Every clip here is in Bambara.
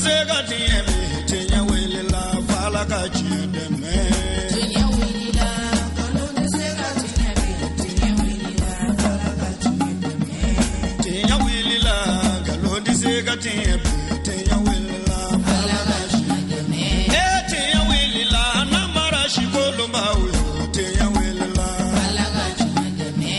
se ka tiɲɛ bi, tiɲɛ wulila f'Ala ka tiɲɛ dɛmɛ. Tiɲɛ wulila, nkalon tɛ se ka tiɲɛ bi, tiɲɛ wulila f'Ala ka tiɲɛ dɛmɛ. Tiɲɛ wulila, nkalon tɛ se ka tiɲɛ bi, tiɲɛ wulila Ala ka tiɲɛ dɛmɛ. E tiɲɛ wulila, namara sikolonbaw yo, tiɲɛ wulila. Ala ka tiɲɛ dɛmɛ.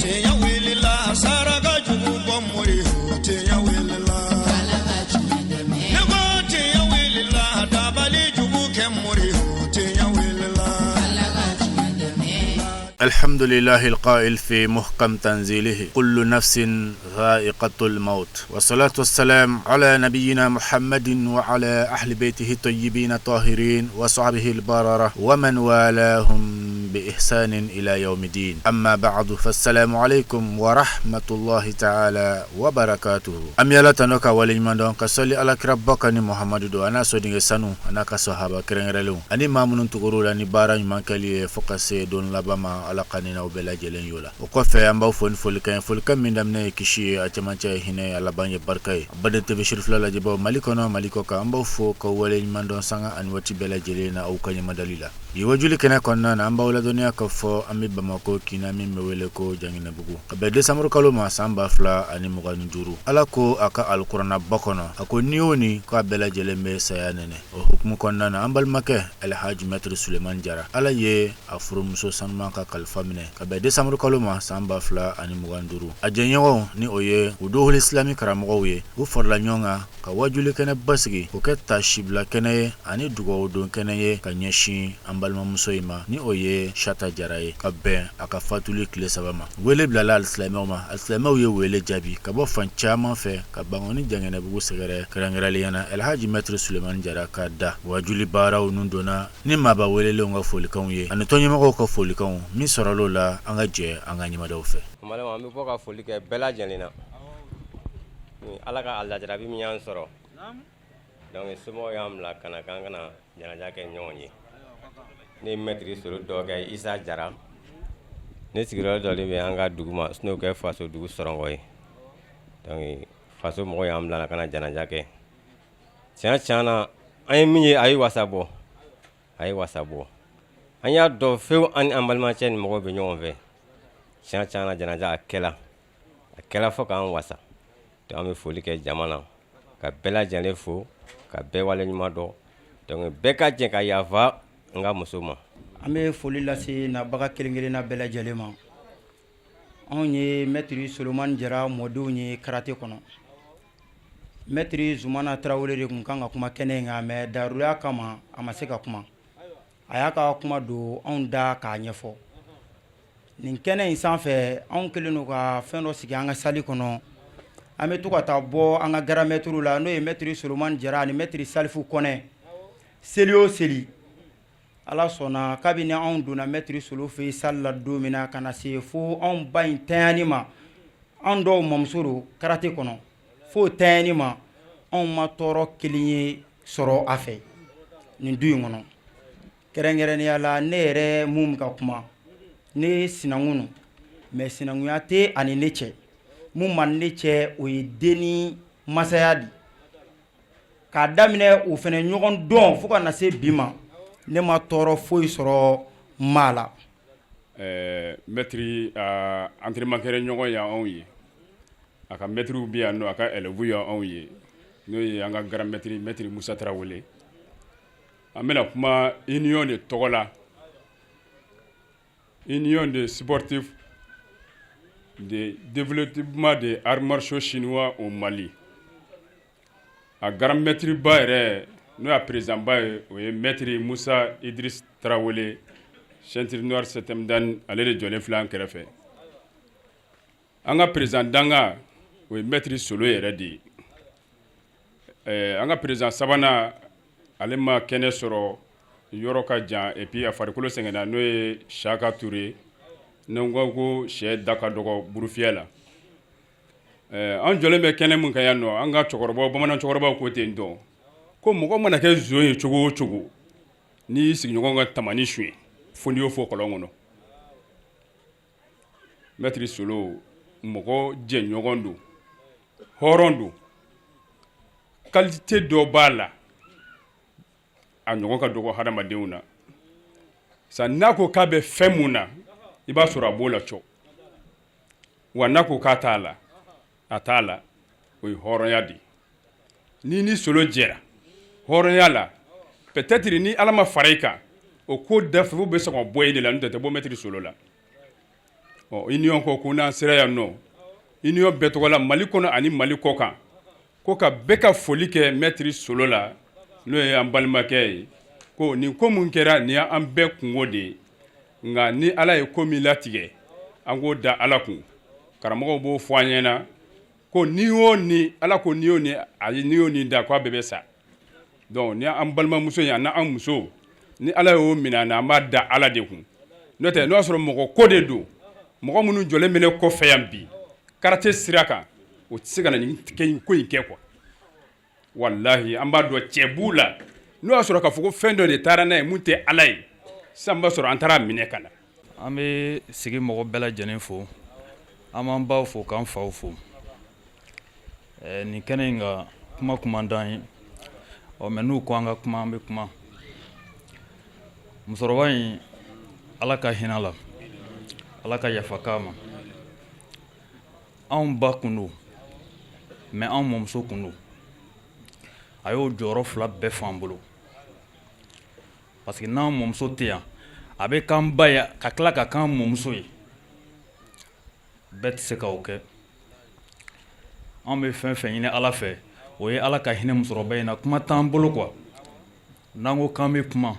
Tiɲɛ wulila, saraka jugu bɔ mori yo, tiɲɛ wulila. Ala ka tiɲɛ dɛmɛ. Ne ko tiɲɛ wulila, dabali jugu kɛ mori yo, tiɲɛ wulila. Ala ka tiɲɛ dɛmɛ. الحمد لله القائل في محكم تنزيله: كل نفس ذائقة الموت، والصلاة والسلام على نبينا محمد وعلى أهل بيته الطيبين الطاهرين وصحبه البررة ومن والاهم بإحسان إلى يوم الدين. أما بعد، فالسلام عليكم ورحمة الله تعالى وبركاته. An bɛ Ala tanu ka waleɲuman dɔn, ka sɔli Alakira bakani Muhamadu don, a n'a sodenkɛ sanu, a n'a ka sahaba kɛrɛnkɛrɛnlenw ani maa minnu tugur'u la ni baara ɲuman kɛli ye fo ka se don laban ma. Ala ka n'aw bɛɛ lajɛlen y'o la. O kɔfɛ, an b'aw fo ni folikan ye, folikan min daminɛ ye kisi ye, a cɛmancɛ ye hinɛ ye, a laban ye barika ye. Baden TV sirifila lajɛbaw, Mali kɔnɔ, Mali kɔ kan, an b'aw fo ka waleɲuman dɔn sanga ani waati bɛɛ lajɛlen na aw ka ɲɛmadali la. Bi wajuli kɛnɛ kɔnɔna na, an b'aw ladɔnniya ka fɔ an bɛ Bamako kinna min bɛ wele ko Janginɛbugu, ka bɛn desanburu kalo ma san 2025. Ala ko a ka alikuranaba kɔnɔ, a ko ni o ni k'a bɛɛ lajɛlen bɛ saya nɛnɛ. O hukumu kɔnɔna na, an balimakɛ Alhaji Mɛtiri Sulemani Jara, Ala ye a furumuso sanuman ka kalifa minɛ ka bɛn desanburu kalo ma san 2025. A jɛɲɔgɔnw, ni o ye Wuduhul Islami karamɔgɔw ye, u farala ɲɔgɔn kan ka wajuli kɛnɛ basigi k'o kɛ tasibila kɛnɛ ye ani dugawudon kɛnɛ ye ka ɲɛsin an balimamuso in ma, ni o ye Sata Jara ye, ka bɛn a ka fatuli tile 3 ma. Wele bilala alisilamɛw ma, alisilamɛw ye wele jaabi ka bɔ fan caman fɛ ka Bankɔni Janginɛbugu sɛgɛrɛ, kɛrɛnkɛrɛnnenya na Alhaji Mɛtiri Sulemani Jara ka da. Wajuli baaraw nun donna ni maaba welelenw ka folikanw ye ani tɔnɲɛmɔgɔw ka folikanw min sɔrɔla la. An ka jɛ an ka ɲɛmadaw fɛ. An bɛ bɔ ka foli kɛ bɛɛ lajɛlen na. Ala ka lajarabi min y'an sɔrɔ, donc somɔgɔw y'an bila ka na k'an kana janaja kɛ ɲɔgɔn ye. Ne ye mɛtiri Solo dɔgɔkɛ Isa Jara. Ne sigiyɔrɔ dɔlen bɛ an ka dugu ma, n'o kɛ faso dugu Sɔrɔngɔ ye. Donc faso mɔgɔw y'an bila ka na janaja kɛ. Tiɲɛ tiɲɛ na, an ye min ye, a ye wasa bɔ, a ye wasa bɔ. An y'a dɔn fewu, an ni an balimacɛ ni mɔgɔw bɛ ɲɔgɔn fɛ. Tiɲɛ tiɲɛ na, janaja a kɛla, a kɛla fo k'an wasa. Donc an bɛ foli kɛ jama na, ka bɛɛ lajɛlen fo, ka bɛɛ waleɲuman dɔn. Donc bɛɛ ka jɛ ka yafa n ka muso ma. An bɛ foli lase nabaga kelen kelenna bɛɛ lajɛlen ma. Anw ye Mɛtiri Solomani Jara mɔdenw ye karate kɔnɔ. Mɛtiri Zumana Tarawele de tun kan ka kuma kɛnɛ in kan, mais daruya kama a ma se ka kuma. A y'a ka kuma don anw da k'a ɲɛfɔ nin kɛnɛ in sanfɛ. Anw kɛlen don ka fɛn dɔ sigi an ka salle kɔnɔ. An bɛ to ka taa bɔ an ka grand maître la, n'o ye Mɛtiri Solomani Jara ani Mɛtiri Salifu Kɔnɛ, seli o seli. Ala sɔnna, kabini anw donna Mɛtiri Solo fɛ salle la don min na ka na se fo anw ba in tanyani ma, anw dɔw mamuso don karate kɔnɔ, fo tanyani ma, anw ma tɔɔrɔ kelen ye sɔrɔ a fɛ nin du in kɔnɔ. Kɛrɛnkɛrɛnnenya la, ne yɛrɛ mun ka kuma, ne sinankun don, mais sinankunya tɛ ani ne cɛ. Mun ma ne cɛ, o ye den ni masaya di. K'a daminɛ o fana ɲɔgɔn dɔn fo ka na se bi ma, ne ma tɔɔrɔ foyi sɔrɔ maa la. Mɛtiri entraînement kɛra ɲɔgɔn ye anw ye. A ka mɛtiriw bɛ yan nɔ, a ka élèves ye anw ye, n'o ye an ka grand maître, Mɛtiri Musa Tarawele. An bɛna kuma union de tɔgɔ la, Union de sportifs de développement des arts martiaux chinois au Mali. A grand maître ba yɛrɛ, n'o y'a président ba ye, o ye Maître Musa Idris Tarawele, ceinture noire septième dan. Ale de jɔlen filɛ an kɛrɛfɛ. An ka président danga, o ye Maître Solo yɛrɛ de ye. An ka président sabanan, ale ma kɛnɛ sɔrɔ, yɔrɔ ka jan et puis a farikolo sɛgɛnna, n'o ye Saka Ture. Ne ko sɛ da ka dɔgɔ burufiyɛ la. An jɔlen bɛ kɛnɛ min kan yan nɔ, an ka cɛkɔrɔbaw, bamanan cɛkɔrɔbaw ko ten dɔn ko mɔgɔ mana kɛ zon ye cogo o cogo, n'i y'i sigiɲɔgɔn ka tamani suɲɛ, fo n'i y'o fɔ kɔlɔn kɔnɔ. Mɛtiri Solo mɔgɔ jɛɲɔgɔn don, hɔrɔn don. qualité dɔ b'a la a ɲɔgɔn ka dɔgɔ hadamadenw na sa n'a ko k'a bɛ fɛn mun na i b'a sɔrɔ a b'o la cɔ wa n'a ko k'a t'a la a t'a la o ye hɔrɔnya de ye n'i ni solo jɛra hɔrɔnya la peut-être ni ala ma fara i kan o ko dafu bɛ sɔn ka bɔ e de la n'o tɛ tɛ bɔ mɛtiri solo la ɔ union ko n'an sera yan nɔ union bɛɛ tɔgɔ la mali kɔnɔ ani mali kɔ kan ko ka bɛɛ ka foli kɛ mɛtiri solo la n'o ye an balimakɛ ye ko nin ko mun kɛra nin y'an bɛɛ kunko de ye nka ni ala ye ko min latigɛ an k'o da ala kun karamɔgɔw b'o fɔ an ɲɛna ko ni o ni ala ko ni o ni a ye ni o ni da k'a bɛɛ bɛ sa donc ni an balimamuso in ani an muso ni ala y'o minɛ an na an b'a da ala de kun n'o tɛ n'o y'a sɔrɔ mɔgɔ ko de don mɔgɔ minnu jɔlen bɛ ne kɔfɛ yan bi karate sira kan o tɛ se ka na nin ko in kɛ quoi walahi an b'a dɔn cɛ b'u la n'o y'a sɔrɔ k'a fɔ ko fɛn dɔ de taara n'a ye mun tɛ ala ye sisan b'a sɔrɔ an taara minɛ ka na. An bɛ sigi mɔgɔ bɛɛ lajɛlen fo an b'an baw fo k'an faw fo nin kɛnɛ in kan kuma kun man d'an ye ɔ mais n'u ko an ka kuma an bɛ kuma musokɔrɔba in ala ka hinɛ la ala ka yafa k'a ma anw ba kun don mais anw mɔmuso kun don a y'o jɔyɔrɔ fila bɛɛ fa an bolo parce que n'an mɔmuso tɛ yan a bɛ k'an ba ye ka tila ka k'an mɔmuso ye bɛɛ tɛ se ka o kɛ anw bɛ fɛn fɛn ɲini ala fɛ o ye ala ka hinɛ musokɔrɔba in na kuma t'an bolo quoi n'an ko k'an bɛ kuma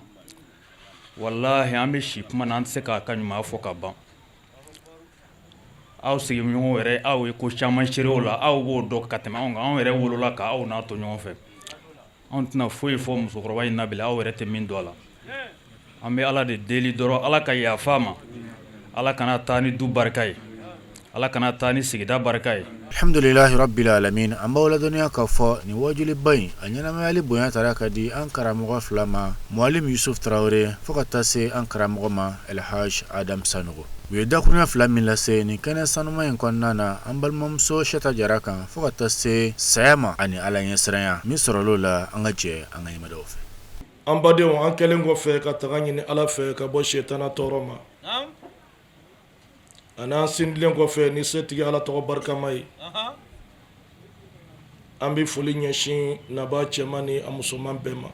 walahi an bɛ si kuma na an tɛ se k'a ka ɲuman fɔ ka ban aw sigiɲɔgɔnw yɛrɛ aw ye ko caman seere o la aw b'o dɔn ka tɛmɛ anw kan anw yɛrɛ wolola ka aw n'a to ɲɔgɔn fɛ anw tɛna foyi fɔ musokɔrɔba in na bilen aw yɛrɛ tɛ min dɔn a la an bɛ ala de deli dɔrɔn ala ka yafa ma ala kana taa ni du barika ye ala kana taa ni sigida barika ye Alhamdulilahi rabbil alamin an b'aw ladɔnniya k'a fɔ nin wajuliba in a ɲɛnamayali bonya tara ka di an karamɔgɔ fila ma Mualim Yusuf Tarawele fo ka taa se an karamɔgɔ ma Elhaj Adam Sanogo u ye dakurunya fila min lase nin kɛnɛ sanuma in kɔnɔna na an balimamuso Sɛta Jara kan fo ka taa se saya ma ani Ala ɲɛsiranya min sɔrɔl'o la an ka jɛ an ka ɲɛmadaw fɛ. An badenw an kɛlen kɔfɛ ka tanga ɲini Ala fɛ ka bɔ sɛtana tɔɔrɔ ma ani an sindilen kɔfɛ ni setigi Ala tɔgɔ barikama ye an bɛ foli ɲɛsin nabaa cɛman ni a musoman bɛɛ ma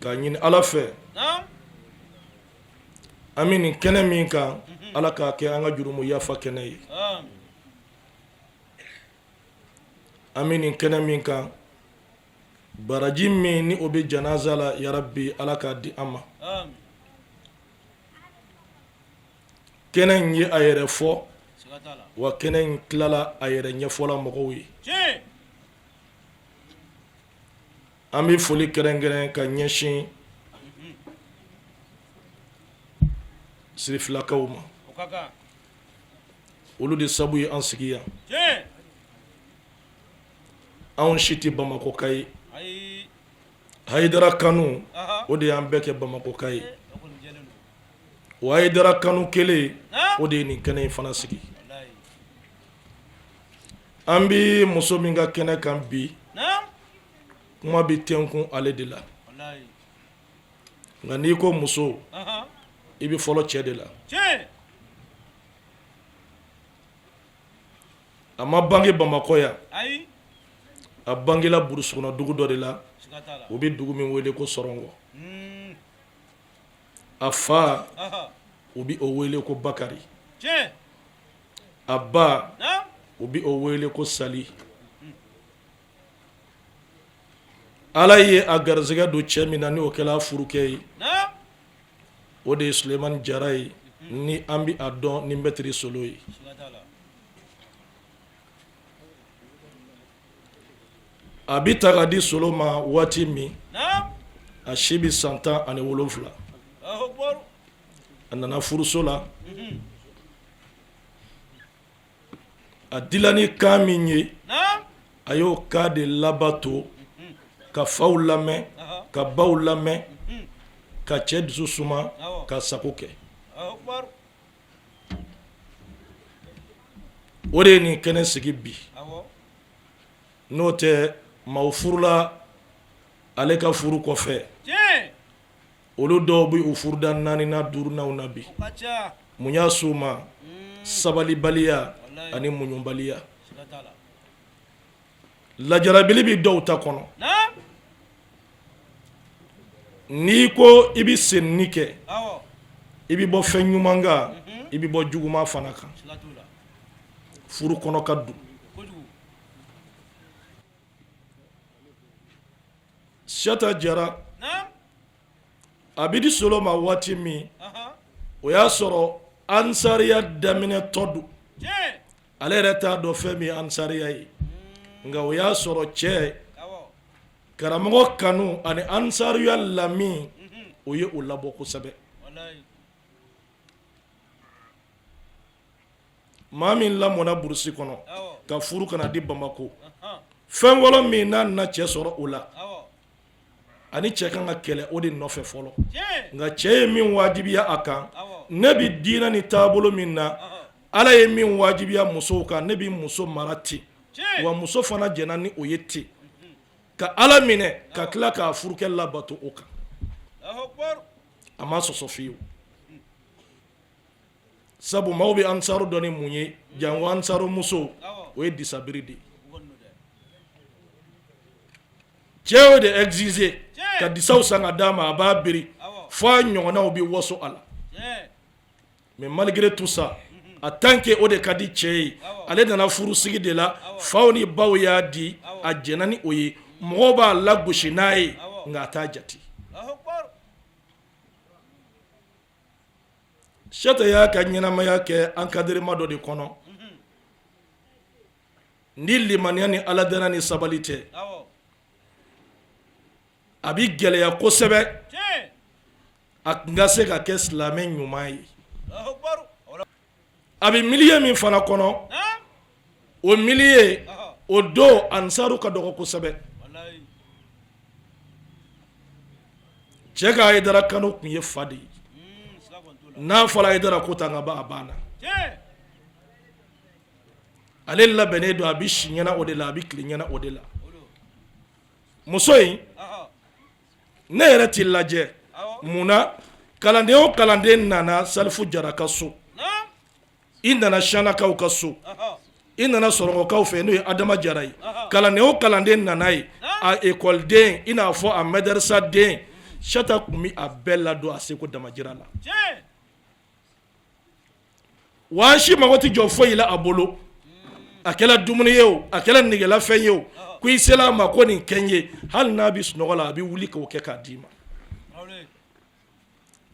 k'a ɲini Ala fɛ an bɛ nin kɛnɛ min kan Ala k'a kɛ an ka jurumu yafa kɛnɛ ye an bɛ nin kɛnɛ min kan baraji min ni o bɛ janaza la yarabi Ala k'a di an ma kɛnɛ in ye a yɛrɛ fɔ wa kɛnɛ in tilala a yɛrɛ ɲɛfɔla mɔgɔw ye an bɛ foli kɛrɛnkɛrɛn ka ɲɛsin sirifilakaw ma olu de sabu ye an sigi yan anw si tɛ bamakɔka ye hayidara kanu o de y'an bɛɛ kɛ bamakɔka ye o hayidara kanu kelen o de ye nin kɛnɛ in fana sigi an bɛ muso min ka kɛnɛ kan bi kuma bɛ tɛnkun ale de la nka n'i ko muso i bɛ fɔlɔ cɛ de la a ma bange bamakɔ yan a bangela burusi kɔnɔ dugu dɔ de la u bɛ dugu min wele ko sɔrɔngɔ a fa u bɛ o wele ko bakari a ba u bɛ o wele ko sali ala ye a garisɛgɛ don cɛ min na n'o kɛra furukɛ ye o de ye sulemani jara ye ni an bɛ a dɔn ni mɛtiri solo ye a bɛ ta ka di solo ma waati min a si bɛ san 17 a nana furuso la a dila ni kan min ye a y'o kan de labato ka faw lamɛn ka baw lamɛn ka cɛ dusu suma ka sago kɛ o de ye nin kɛnɛ sigi bi N'o tɛ, maaw furula ale ka furu kɔfɛ, olu dɔw bɛ u furuda naaninan duurunanw na bi. Mun y'a s'u ma? Sabalibaliya ani muɲubaliya. Lajarabili bɛ dɔw ta kɔnɔ. N'i ko i bɛ senni kɛ, i bɛ bɔ fɛn ɲuman kan, i bɛ bɔ juguman fana kan. Furu kɔnɔ ka dun. Siyata Jara a bɛ di Solo ma waati min, o y'a sɔrɔ ansariya daminɛtɔ don. Ale yɛrɛ t'a dɔn fɛn min ye ansariya ye, nka o y'a sɔrɔ cɛ karamɔgɔ kanu ani ansariya lamin, o ye o labɔ kosɛbɛ. Maa min lamɔna burusi kɔnɔ ka furu ka na di Bamakɔ, fɛn fɔlɔ min n'a na cɛ sɔrɔ o la, ani cɛ kan ka kɛlɛ o de nɔfɛ fɔlɔ. Nka cɛ ye min wajibiya a kan, ne bɛ diinɛ ni taabolo min na, Ala ye min wajibiya musow kan, ne bɛ muso mara ten, wa muso fana jɛnna ni o ye ten, ka Ala minɛ ka tila k'a furukɛ labato o kan. A ma sɔsɔ fiyewu. Sabu maaw bɛ ansaru dɔn ni mun ye, janko ansaru muso, o ye disabiri de ye. Cɛ y'o de exiger ka disaw san ka d'a ma, a b'a biri fo a ɲɔgɔnnaw bɛ waso a la. Mais malgré tout ça, en tant que o de ka di cɛ ye, ale nana furu sigi de la, faw ni baw y'a di, a jɛnna ni o ye, mɔgɔw b'a lagosi n'a ye, nka a t'a jate. Siyata y'a ka ɲɛnamaya kɛ encadrement dɔ de kɔnɔ ni limaniya ni aladana ni sabali tɛ, a bɛ gɛlɛya kosɛbɛ a tun ka se ka kɛ silamɛ ɲuman ye. A bɛ milieu min fana kɔnɔ, o milieu o don ansaru ka dɔgɔ kosɛbɛ. Cɛ ka Hayidara kanu tun ye fa de ye. N'a fɔra Hayidara ko tan ka ban, a banna. Ale labɛnnen don, a bɛ si ɲɛna o de la, a bɛ tile ɲɛna o de la. Muso in, ne yɛrɛ t'i lajɛ mun na, kalanden o kalanden nana Salifu Jara ka so, i nana Siyanakaw ka so, i nana Sɔrɔngɔkaw fɛ, n'o ye Adama Jara ye, kalanden o kalanden nana ye, a ekɔliden i n'a fɔ a mɛdɛrɛsaden, Siyata tun bɛ a bɛɛ ladon a seko damajira la. Wa an si mago tɛ jɔ foyi la a bolo, a kɛra dumuni ye o, a kɛra negelafɛn ye o, ko i sera a ma ko nin kɛ n ye, hali n'a bɛ sunɔgɔ la, a bɛ wuli k'o kɛ k'a d'i ma.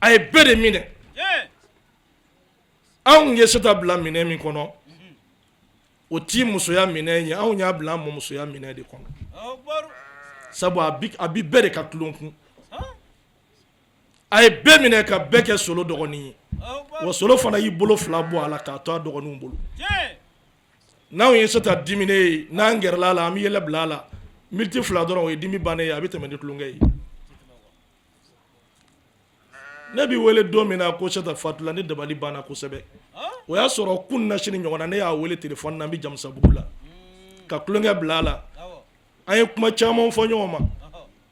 A ye bɛɛ de minɛ. Anw ye Siyata bila minɛ min kɔnɔ, o ti musoya minɛ ye, anw y'a bila mɔmusoya minɛ de kɔnɔ, sabu a bɛ bɛɛ de ka tulon kun. A ye bɛɛ minɛ ka bɛɛ kɛ Solo dɔgɔnin ye, wa Solo fana y'i bolo fila bɔ a la k'a to a dɔgɔninw bolo. N'anw ye Siyata diminen ye, n'an gɛrɛla a la, an bɛ yɛlɛ bila a la miniti 2 dɔrɔn, o ye dimi bannen ye, a bɛ tɛmɛ ni tulonkɛ ye. Ne bɛ wele don min na ko Siyata fatula, ne dabali banna kosɛbɛ. O y'a sɔrɔ kununasini ɲɔgɔn na, ne y'a wele téléphone na, n bɛ Jamusabugu la ka tulonkɛ bila a la. An ye kuma caman fɔ ɲɔgɔn ma.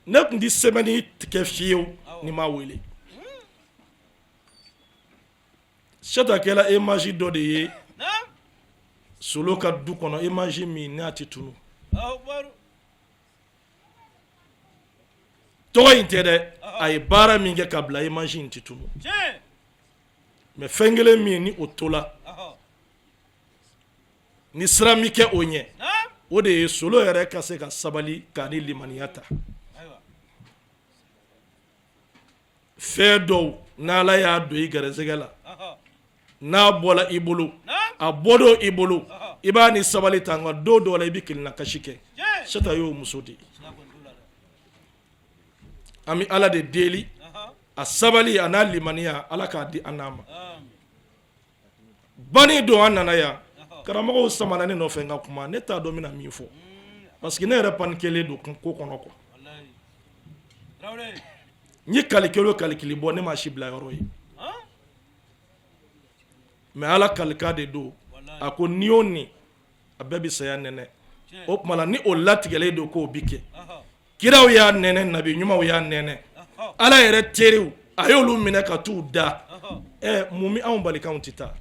Ne tun tɛ semaine kɛ fiyewu ni m'a wele. Siyata kɛra image dɔ de ye Solo ka du kɔnɔ, image min n'a tɛ tunun. Tɔgɔ in tɛ dɛ, a ye baara min kɛ ka bila, image in tɛ tunun. Mais fɛn kelen min ni o tola, ni siran bɛ kɛ o ɲɛ, o de ye Solo yɛrɛ ka se ka sabali k'a ni limaniya ta. Fɛn dɔw n'Ala y'a don i garisɛgɛ la, n'a bɔra i bolo, a bɔdon i bolo, i b'a ni sabali ta, nka don dɔw la i bɛ kelenna kasi kɛ. Siyata y'o muso de ye. An bɛ Ala de deli, a sabali a n'a limaniya, Ala k'a di an n'a ma. Banni don, an nana yan, karamɔgɔw samana ne nɔfɛ n ka kuma. Ne t'a dɔn n bɛna min fɔ, parce que ne yɛrɛ paniquélen don ko kɔnɔ quoi. N ye calcul o calcul bɔ, ne ma si bila yɔrɔ ye, mais Ala kalikan de don. A ko ni o ni a bɛɛ bɛ saya nɛnɛ. O tuma la ni o latigɛlen don k'o bi kɛ, kiraw y'a nɛnɛ, nabi ɲumanw y'a nɛnɛ, Ala yɛrɛ teriw a y'olu minɛ ka t'u da. Ɛ, mun bɛ anw bali k'anw tɛ taa?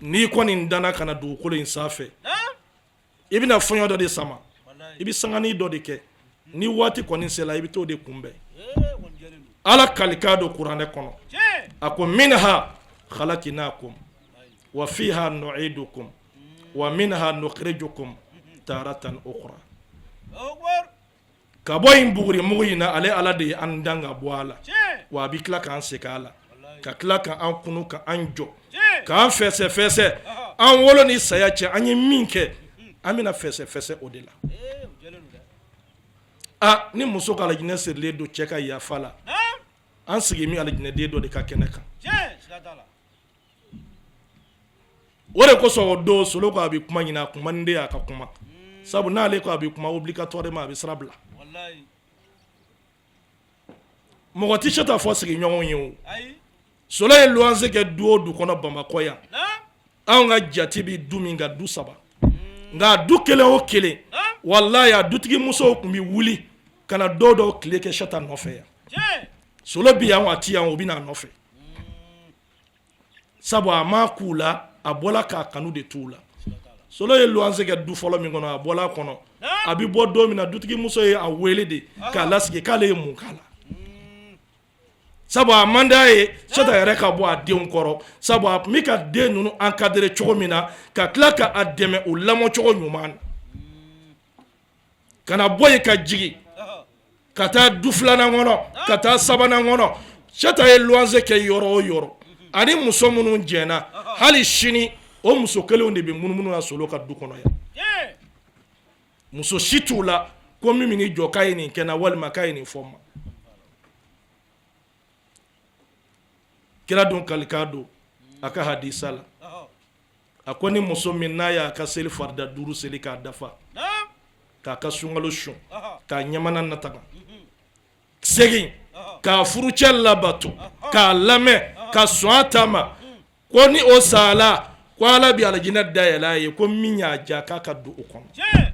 N'i kɔni danna ka na dugukolo in sanfɛ, i bɛna fɔɲɔ dɔ de sama, i bɛ sanganin dɔ de kɛ. Ni waati kɔni sera, i bɛ t'o de kunbɛn. Ala kalikan don kuranɛ kɔnɔ, a ko minha khalakinakum wa fiha nu'idukum wa minha nukhrijukum taratan ukhra. Ka bɔ yen bugurimugu in na, ale Ala de ye an dan ka bɔ a la, wa a bɛ tila k'an segin a la, ka tila k'an kunu, ka an jɔ, k'an fɛsɛfɛsɛ. An wolo ni saya cɛ, an ye min kɛ, an bɛna fɛsɛfɛsɛ o de la. A ni muso ka alijinɛ sirilen don cɛ ka yafa la, an sigi min alijinɛden dɔ de ka kɛnɛ kan. O de kosɔn o don Solo ko a bɛ kuma ɲini, a kun man di a ka kuma, sabu n'ale ko a bɛ kuma, obligatoirement a bɛ sira bila. Mɔgɔ tɛ se ta fɔ sigiɲɔgɔnw ye. O Solo ye luwanse kɛ du o du kɔnɔ Bamakɔ yan, anw ka jate bɛ du min kan, du saba, nka du kelen o kelen, walayi, a dutigi musow tun bɛ wuli ka na dɔw dɔw tile kɛ Sata nɔfɛ yan. Solo bɛ yan, a tɛ yan, o bɛ n'a nɔfɛ, sabu a ma k'u la, a bɔla k'a kanu de t'u la. Solo ye luwanse kɛ du fɔlɔ min kɔnɔ, a bɔla a kɔnɔ, a bɛ bɔ don min na, dutigi muso ye a wele de k'a lasigi k'ale ye mun k'a la, sabu a man d'a ye Sata yɛrɛ ka bɔ a denw kɔrɔ, sabu a tun bɛ ka den ninnu encadrer cogo min na, ka tila ka a dɛmɛ u lamɔcogo ɲuman na. Ka na bɔ yen ka jigin ka taa du filanan kɔnɔ, ka taa sabanan kɔnɔ. Sata ye luwanse kɛ yɔrɔ o yɔrɔ, ani muso minnu jɛnna, hali sini o muso kelenw de bɛ munumunu na Solo ka du kɔnɔ yan. Muso si t'u la ko min bɛn'i jɔ k'a ye nin kɛ n na walima k'a ye nin fɔ n ma. Kira dun kalikan don a ka hadisa la, a ko ni muso min n'a y'a ka seli farida duuru seli k'a dafa, k'a ka sunkalo sun, k'a ɲamana nataga segin, k'a furucɛ labato, k'a lamɛn, ka sɔn a ta ma, ko ni o sala, ko Ala bɛ alijinɛ dayɛlɛ a ye, ko min y'a diya k'a ka don o kɔnɔ.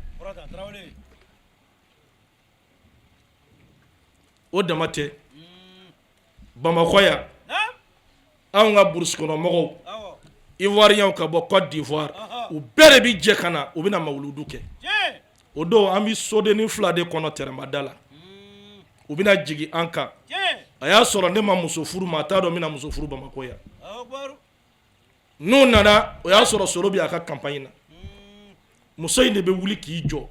O dama tɛ, Bamakɔ yan, anw ka burusi kɔnɔ mɔgɔw, Ivoirienw ka bɔ Côte d'Ivoire, u bɛɛ de bɛ jɛ ka na, u bɛna mawuludu kɛ. O don an bɛ sodennin fila de kɔnɔ tɛrɛnbada la, u bɛna jigin an kan. A y'a sɔrɔ ne ma muso furu, maa t'a dɔn n bɛna muso furu Bamakɔ yan. N'u nana, o y'a sɔrɔ Solo bɛ a ka campagne na. Muso in de bɛ wuli k'i jɔ,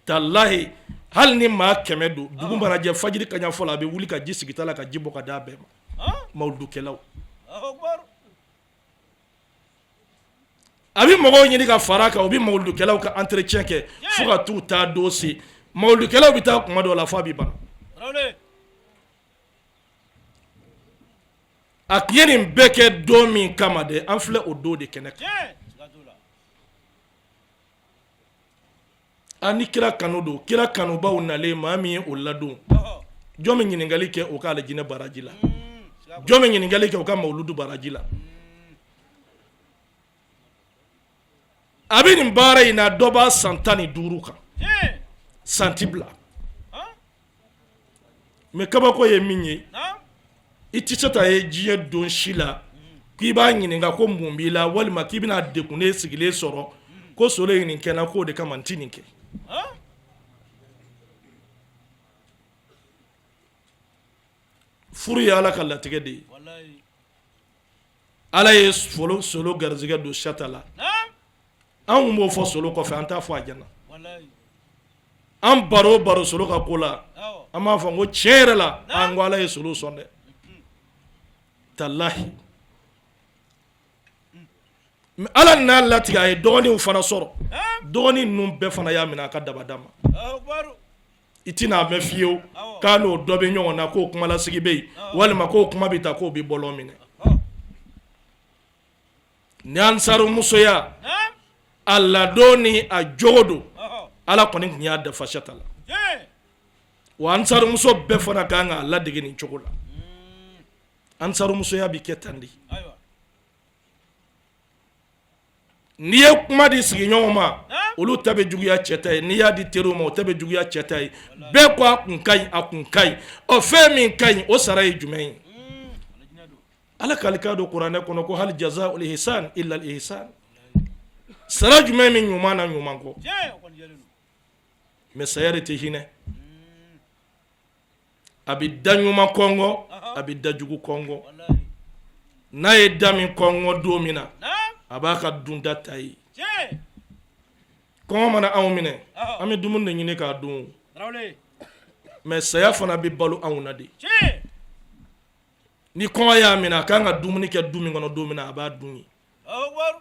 talahi, hali ni maa 100 don, dugu mana jɛ, fajiri kaɲa fɔlɔ, a bɛ wuli ka ji sigi ta la, ka ji bɔ ka d'a bɛɛ ma, mawuludukɛlaw. A bɛ mɔgɔw ɲini ka fara kan, u bɛ mawuludukɛlaw ka entretien kɛ fo ka t'u taa don se. Mawuludukɛlaw bɛ taa kuma dɔw la f'a bɛ ban. A tun ye nin bɛɛ kɛ don min kama dɛ, an filɛ o don de kɛnɛ kan. An ni kira kanu don, kira kanubaw nalen, maa min ye o ladon, jɔn bɛ ɲininkali kɛ o ka alijinɛ baraji la? Jɔn bɛ ɲininkali kɛ o ka mawuludu baraji la? A bɛ nin baara in na, dɔ b'a san 15 kan, san ti bila. Mais kabako ye min ye, i tɛ se ta ye diɲɛ don si la k'i b'a ɲininka ko mun b'i la, walima k'i bɛna degunnen sigilen sɔrɔ ko Solo ye nin kɛ n na, k'o de kama n tɛ nin kɛ. Furu ye Ala ka latigɛ de ye. Ala ye Solo garisɛgɛ don Sata la. Anw b'o fɔ Solo kɔfɛ, an t'a fɔ a ɲɛna. An baro baro Solo ka ko la, an b'a fɔ ko tiɲɛ yɛrɛ la, an ko Ala ye Solo sɔn dɛ, talahi. Ala n'a latigɛ, a ye dɔgɔninw fana sɔrɔ. Dɔgɔnin ninnu bɛɛ fana y'a minɛ a ka dabada ma. I tɛna mɛn fiyewu k'a n'o dɔ bɛ ɲɔgɔn na, k'o kumalasigi bɛ yen, walima k'o kuma bɛ taa k'o bɛ bɔlɔn minɛ. Ni ansarumusoya a ladon ni a jogo don, Ala kɔni tun y'a dafa Sata la. Wa ansarumuso bɛɛ fana ka kan k'a ladege nin cogo la. Ansarumusoya bɛ kɛ tan de. N'i ye kuma di sigiɲɔgɔn ma, olu ta bɛ juguya cɛ ta ye. N'i y'a di teriw ma, o ta bɛ juguya cɛ ta ye. Bɛɛ ko a kun ka ɲi, a kun ka ɲi. Ɔ, fɛn min ka ɲi, o sara ye jumɛn ye? Ala k'ale k'a don kuranɛ kɔnɔ ko hal jazaul ihsan illa al ihsan. Sara jumɛn min ɲuman na ɲuman kɔ? Mais saya de tɛ hinɛ. A bɛ da ɲuman kɔngɔ, a bɛ da jugu kɔngɔ. N'a ye da min kɔngɔ don min na, a b'a ka dunda ta ye. Kɔngɔ mana anw minɛ, an bɛ dumuni de ɲini k'a dun. Mais saya fana bɛ balo anw na de. Ni kɔngɔ y'a minɛ, a kan ka dumuni kɛ du min kɔnɔ don min na, a b'a dun ye.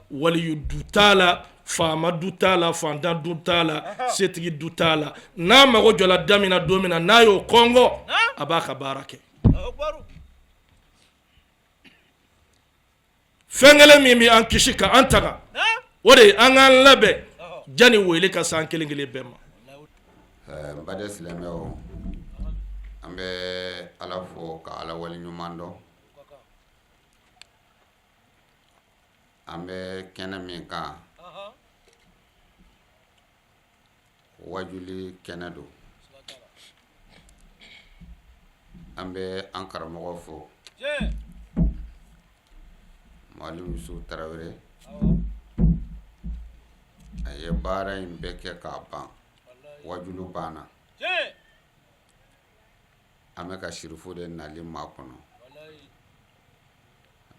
Waliyu du t'a la, faama du t'a la, fantan du t'a la, setigi du t'a la. N'a mago jɔla da min na don min na, n'a y'o kɔngɔ, a b'a ka baara kɛ. Fɛn kelen min bɛ an kisi ka an tanga, o de ye an k'an labɛn janni wele ka se an kelen kelen bɛɛ ma. N baden silamɛw, an bɛ Ala fo ka Ala wale ɲuman dɔn. An bɛ kɛnɛ min kan, wajuli kɛnɛ don. An bɛ an karamɔgɔ fo, Mwalimu Yusufu Tarawele. A ye baara in bɛɛ kɛ k'a ban, wajulu banna. An bɛ ka sirifu de nali makɔnɔ.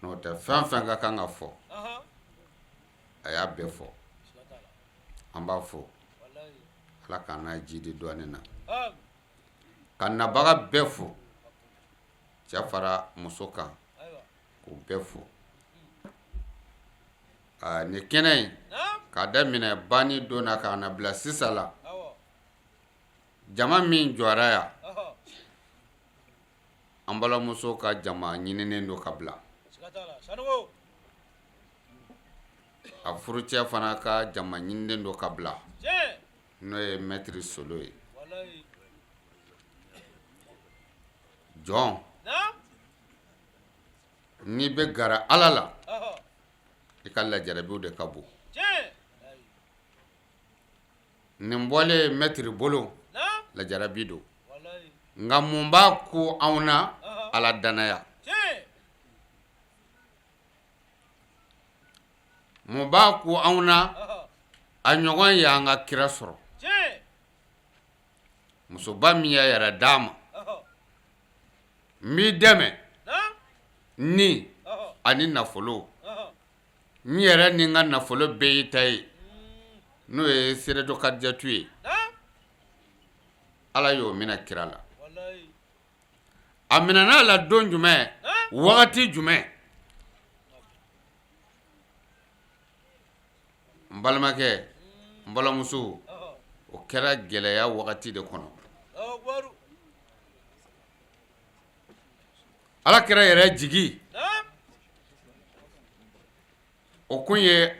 N'o tɛ, fɛn fɛn ka kan ka fɔ, a y'a bɛɛ fɔ. An b'a fo, Ala k'an n'a jidi dɔɔnin na, ka nabaga bɛɛ fo, cɛ fara muso kan, k'u bɛɛ fo. Nin kɛnɛ in, k'a daminɛ banni don na k'a na bila sisan la, jama min jɔra yan, an balimamuso ka jama ɲininen don ka bila, a furucɛ fana ka jama ɲininen don ka bila, n'o ye mɛtiri Solo ye. Jɔn, n'i bɛ gara Ala la, i ka lajarabiw de ka bon. Nin bɔlen mɛtiri bolo, lajarabi don. Nka mun b'a ku anw na? Ala dannaya. Mun b'a ku anw na? A ɲɔgɔn ye an ka kira sɔrɔ, musoba min y'a yɛrɛ d'a ma, n b'i dɛmɛ ni ani nafolo, n yɛrɛ ni n ka nafolo bɛɛ y'i ta ye, n'o ye Seyidatu Kadijatu ye. Ala y'o minɛ kira la. A minɛna a la don jumɛn, wagati jumɛn? N balimakɛ, n balimamuso, o kɛra gɛlɛya wagati de kɔnɔ. Ala kira yɛrɛ jigi o kun ye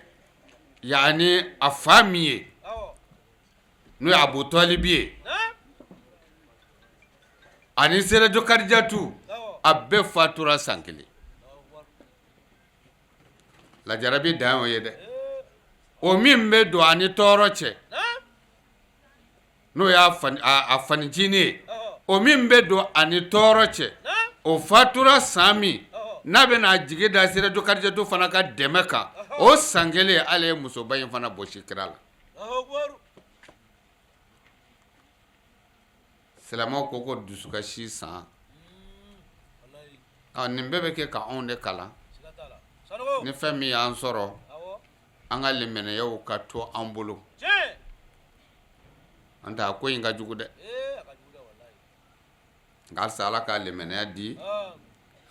yaani a fa min ye, n'o ye Abu Talibi ye, ani Seyidatu Kadijatu, a bɛɛ fatura san kelen. Lajarabi dan o ye dɛ. O min bɛ don a ni tɔɔrɔ cɛ, n'o y'a fanicinin ye, o min bɛ don a ni tɔɔrɔ cɛ, o fatura san min n'a bɛna a jigi da Seyidatu Kadijatu fana ka dɛmɛ kan, o san kelen Ala ye musoba in fana bɔsi kira la. Silamɛw ko ko dusukasi san. Nin bɛɛ bɛ kɛ ka anw de kalan. Ni fɛn min y'an sɔrɔ, an ka limaniyaw ka to an bolo. An ta ko in ka jugu dɛ, nka halisa Ala ka limaniya di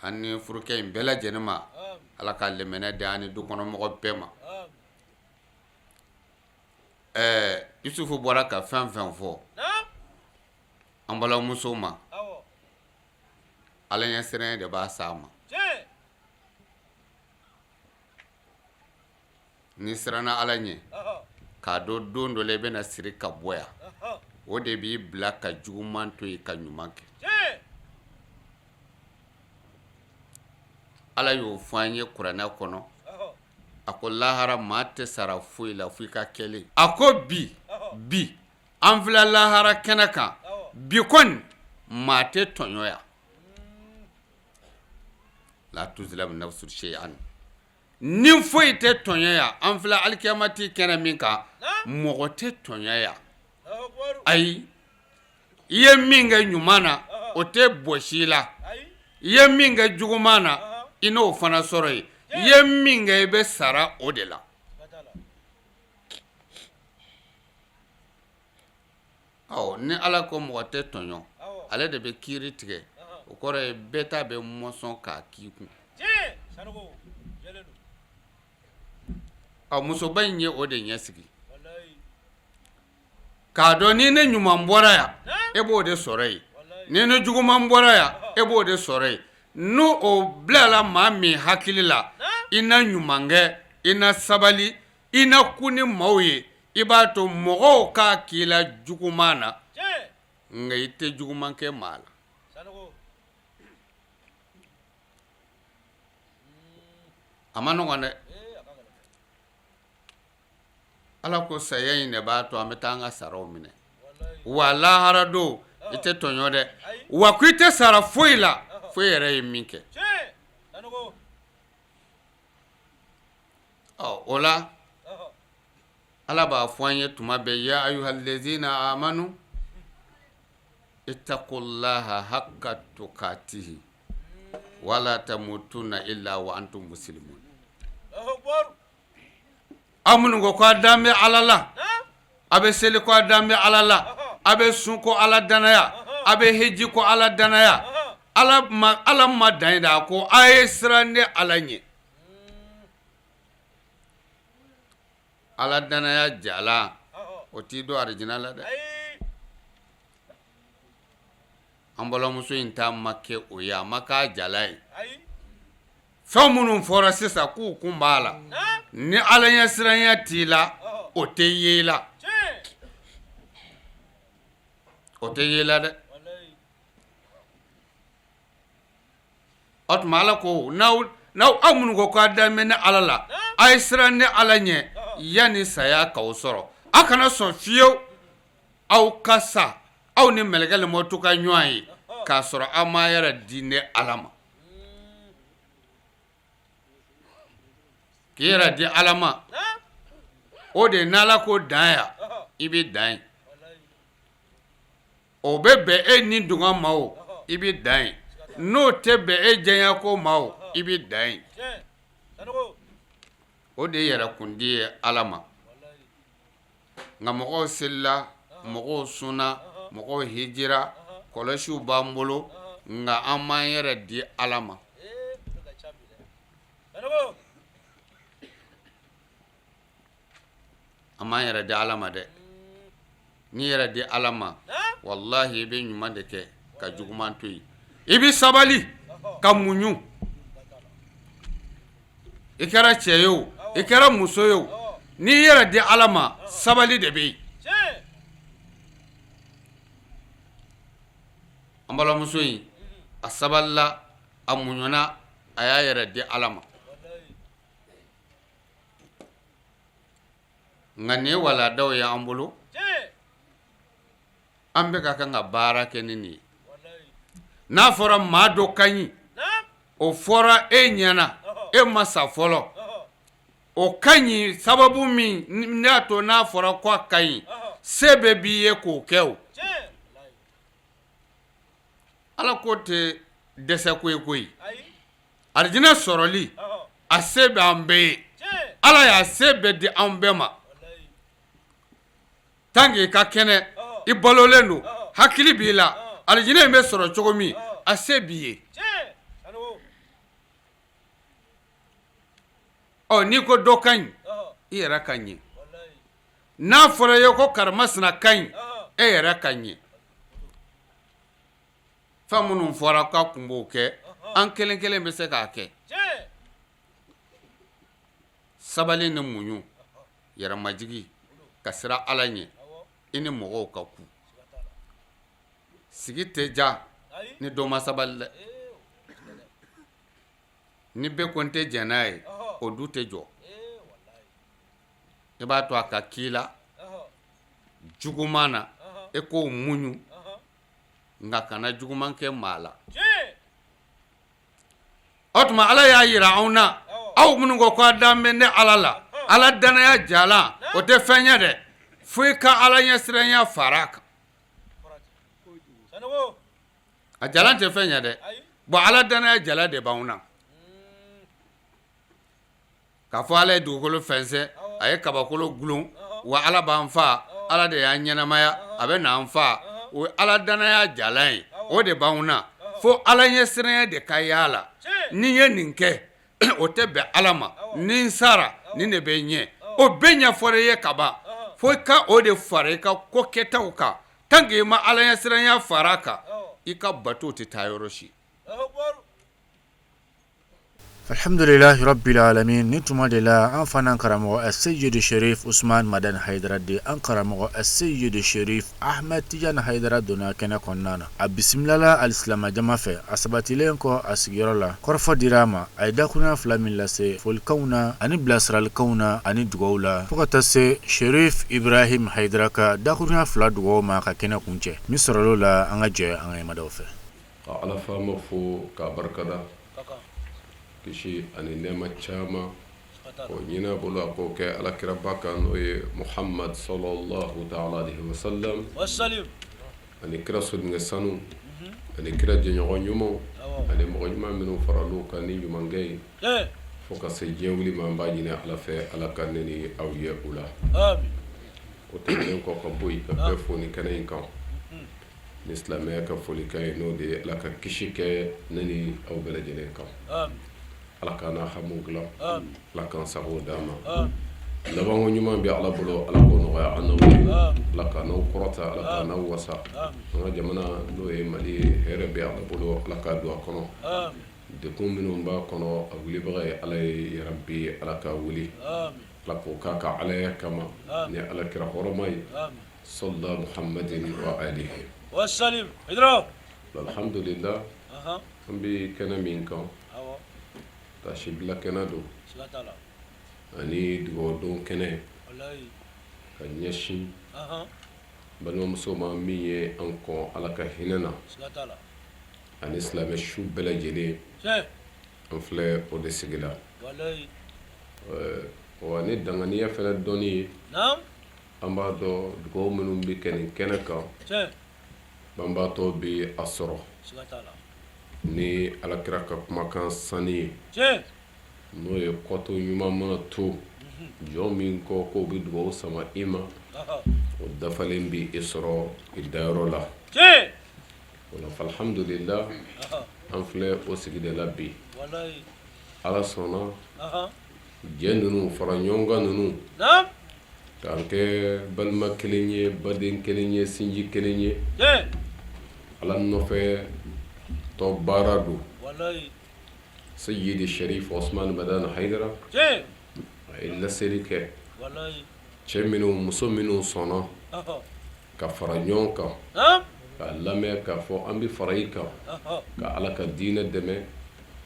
an ni furukɛ in bɛɛ lajɛlen ma. Ala ka limaniya di an ni dukɔnɔmɔgɔ bɛɛ ma. Ɛɛ, Yusufu bɔra ka fɛn fɛn fɔ an balimamuso ma, Ala ɲɛsiranɲɛ de b'a s'a ma. N'i siranna Ala ɲɛ, k'a dɔn don dɔ la i bɛna siri ka bɔ yan, o de b'i bila ka juguman to yen ka ɲuman kɛ. Ala y'o fɔ an ye kuranɛ kɔnɔ. A ko lahara maa tɛ sara foyi la fo i ka kɛlen. A ko bi bi an filɛ lahara kɛnɛ kan bi kɔni maa tɛ tɔɲɔ yan. La tuzlamu nafsun shay'an ni foyi tɛ tɔɲɔ yan an filɛ alikiyamati kɛnɛ min kan mɔgɔ tɛ tɔɲɔ yan ayi i ye min kɛ ɲuman na o tɛ bɔsi i la i ye min kɛ juguman na i n'o fana sɔrɔ yen i ye min kɛ i bɛ sara o de la ɔ ni ala ko mɔgɔ tɛ tɔɲɔ ale de bɛ kiiri tigɛ o kɔrɔ ye bɛɛ ta bɛ mɔsɔn k'a k'i kun ɔ musoba in ye o de ɲɛsigi k'a dɔn ni ne ɲuman bɔra yan e b'o de sɔrɔ yen ni ne juguman bɔra yan e b'o de sɔrɔ yen n'o o bilala maa min hakili la i na ɲuman kɛ i na sabali i na kun ni maaw ye i b'a to mɔgɔw k'a k'i la juguman na nka i tɛ juguman kɛ maa la a ma nɔgɔn dɛ ala ko saya in de b'a to an bɛ taa an ka saraw minɛ wa lahara don i tɛ tɔɲɔ dɛ wa ko i tɛ sara foyi la fo i yɛrɛ ye min kɛ ɔ o la ala b'a fɔ an ye tuma bɛɛ ya ayuhalazina amanu ittaqullaha haqqa tuqatihi wala tamutunna illa wa antum muslimun aw minnu ko k'a dan bɛ ala la a bɛ seli ko a dan bɛ ala la a bɛ sun ko ala danaya a bɛ heji ko ala danaya ala ma dan da a ko a ye siran ne ala ɲɛ ala danaya jala o t'i don arijinɛ la dɛ an balimamuso in ta ma kɛ o ye a ma k'a jala ye fɛn minnu fɔra sisan k'u kun b'a la ni ala ɲɛsiranya t'i la o tɛ ye i la o tɛ ye i la dɛ o tuma ala ko n'aw aw minnu ko k'a dan bɛ ne ala la a ye siran ne ala ɲɛ yanni saya k'aw sɔrɔ aw kana sɔn fiyewu aw ka sa aw ni mɛlɛkɛli mɔtu ka ɲɔgɔn ye k'a sɔrɔ aw m'a yɛrɛ di ne ala ma k'i yɛrɛ di ala ma o de n'ala ko dan yan i bɛ dan yen o bɛ bɛn e ni dungɔ ma o i bɛ dan yen n'o tɛ bɛn e diya ko ma o i bɛ dan yen o de ye yɛrɛkundi ye ala ma nka mɔgɔw selila mɔgɔw sunna mɔgɔw hijira kɔlɔsiw b'an bolo nka an m'an yɛrɛ di ala ma an m'an yɛrɛ di ala ma dɛ n'i yɛrɛ di ala ma walahi i bɛ ɲuman de kɛ ka juguman to yen i bɛ sabali ka muɲu i kɛra cɛ ye o i kɛra muso ye o n'i yɛrɛ di ala ma sabali de bɛ yen an balimamuso in a sabalila a muɲuna a y'a yɛrɛ di ala ma nka nin ye waladaw ye an bolo an bɛ ka kan ka baara kɛ ni nin ye n'a fɔra maa dɔ ka ɲi o fɔra e ɲɛna e ma sa fɔlɔ o ka ɲi sababu min n'a to n'a fɔra ko a ka ɲi se bɛɛ b'i ye k'o kɛ o ala ko tɛ dɛsɛ ko ye koyi arijinɛ sɔrɔli a se bɛ an bɛɛ ye ala y'a se bɛɛ di an bɛɛ ma tant que i ka kɛnɛ i balolen don hakili b'i la arijinɛ in bɛ sɔrɔ cogo min a se b'i ye ɔ n'i ko dɔ ka ɲi i yɛrɛ ka ɲɛ n'a fɔra i ye ko karimasina ka ɲi e yɛrɛ ka ɲɛ fɛn minnu fɔra k'a kun b'o kɛ an kelen kelen bɛ se k'a kɛ sabali ni muɲu yɛrɛmajigi ka siran ala ɲɛ i ni mɔgɔw ka ku sigi tɛ ja ni dɔ ma sabali dɛ ni bɛɛ ko n tɛ jɛn n'a ye o du tɛ jɔ I b'a to a ka k'i la juguman na, e k'o muɲu, nka kana juguman kɛ maa la. O tuma Ala y'a jira anw na, aw minnu ko k'a dan bɛ ne Ala la, Ala danaya jalan o tɛ fɛn ɲɛ dɛ, fo i ka Ala ɲɛsiranya fara a kan. A jalan tɛ fɛn ɲɛ dɛ, bon Ala danaya jalan de b'anw na. K'a fɔ Ala ye dugukolo fɛnsɛn, a ye kabakolo gulon, wa Ala b'an fa, Ala de y'an ɲɛnamaya, a bɛ n'an fa, o ye Ala danaya jalan ye, o de b'anw na, fo Ala ɲɛsiranya de ka y'a la, ni n ye nin kɛ, o tɛ bɛn Ala ma, ni n sara nin de bɛ ɲɛ, o bɛɛ ɲɛfɔra i ye ka ban, fo i ka o de fara i ka ko kɛtaw kan, tant que i ma Ala ɲɛsiranya fara a kan, i ka bato tɛ taa yɔrɔ si. Alhamdulilahi rabbil alamin ni tuma de la an fana karamɔgɔ Aseyidi Sherif Usman Madani Hayidara de an karamɔgɔ Aseyidi Sherif Ahmed Tijani Hayidara donna kɛnɛ kɔnɔna na a bisimilala alisilamajama fɛ a sabatilen kɔ a sigiyɔrɔ la kɔrɔfɔ dira a ma a ye dakurunya fila min lase folikanw na ani bilasiralikanw na ani dugaw la fo ka taa se Sherif Ibrahim Hayidara ka dakurunya fila dugaw ma ka kɛnɛ kuncɛ min sɔrɔla la an ka jɛ an ka ɲɛmadaw fɛ. Ka Ala faama fo k'a barikada, kisi ani nɛɛma caman k'o ɲini a bolo a k'o kɛ Ala kiraba kan n'o ye Muhamad salalahu taala alehi wasalam ani kira sodenkɛ sanu ani kira jɛɲɔgɔn ɲumanw ani mɔgɔ ɲuman minnu faral'u kan ni ɲumankɛ ye fo ka se diɲɛ wuli ma an b'a ɲini Ala fɛ Ala ka ne ni aw ye u la. O tɛmɛnen kɔ ka bɔ yen ka bɛɛ fo nin kɛnɛ in kan. Ni silamɛya ka folikan ye n'o de ye Ala ka kisi kɛ ne ni aw bɛɛ lajɛlen kan, Ala k'an n'a hamiw dilan, Ala k'an sago d'an ma, labanko ɲuman bɛ Ala bolo Ala k'o nɔgɔya an n'aw ye, Ala k'an n'aw kɔrɔta, Ala k'an n'aw wasa, an ka jamana n'o ye Mali ye hɛrɛ bɛ Ala bolo Ala k'a don a kɔnɔ, degun minnu b'a kɔnɔ a wulibaga ye Ala ye yarabi Ala k'a wuli, Ala k'o k'a ka Alaya kama ni Ala kira hɔrɔma ye. Sɔla muhamadin wa alihi wasalim Hayidara alhamdulila an bɛ kɛnɛ min kan taasibila kɛnɛ don ani dugawudon kɛnɛ ka ɲɛsin balimamuso ma min ye an kɔn Ala ka hinɛ na ani silamɛ su bɛɛ lajɛlen an filɛ o de sigi la wa ni danganiya fana dɔnni ye An b'a dɔn dugawu minnu bɛ kɛ nin kɛnɛ kan banbaatɔ bɛ a sɔrɔ ni alakira ka kumakan sani ye n'o ye kɔto ɲuman mana to jɔn min kɔ k'o bɛ dugawu sama i ma o dafalen bɛ e sɔrɔ i dayɔrɔ la o la alhamdulila an filɛ o sigi de la bi ala sɔnna jɛ ninnu fara ɲɔgɔn kan ninnu k'an kɛ balima kelen ye baden kelen ye sinji kelen ye ala nɔfɛ tɔ baara don Seyidi Sherif Osman Madani Hayidara a ye laseli kɛ cɛ minnu muso minnu sɔnna ka fara ɲɔgɔn kan k'a lamɛn k'a fɔ an bɛ fara i kan ka ala ka diinɛ dɛmɛ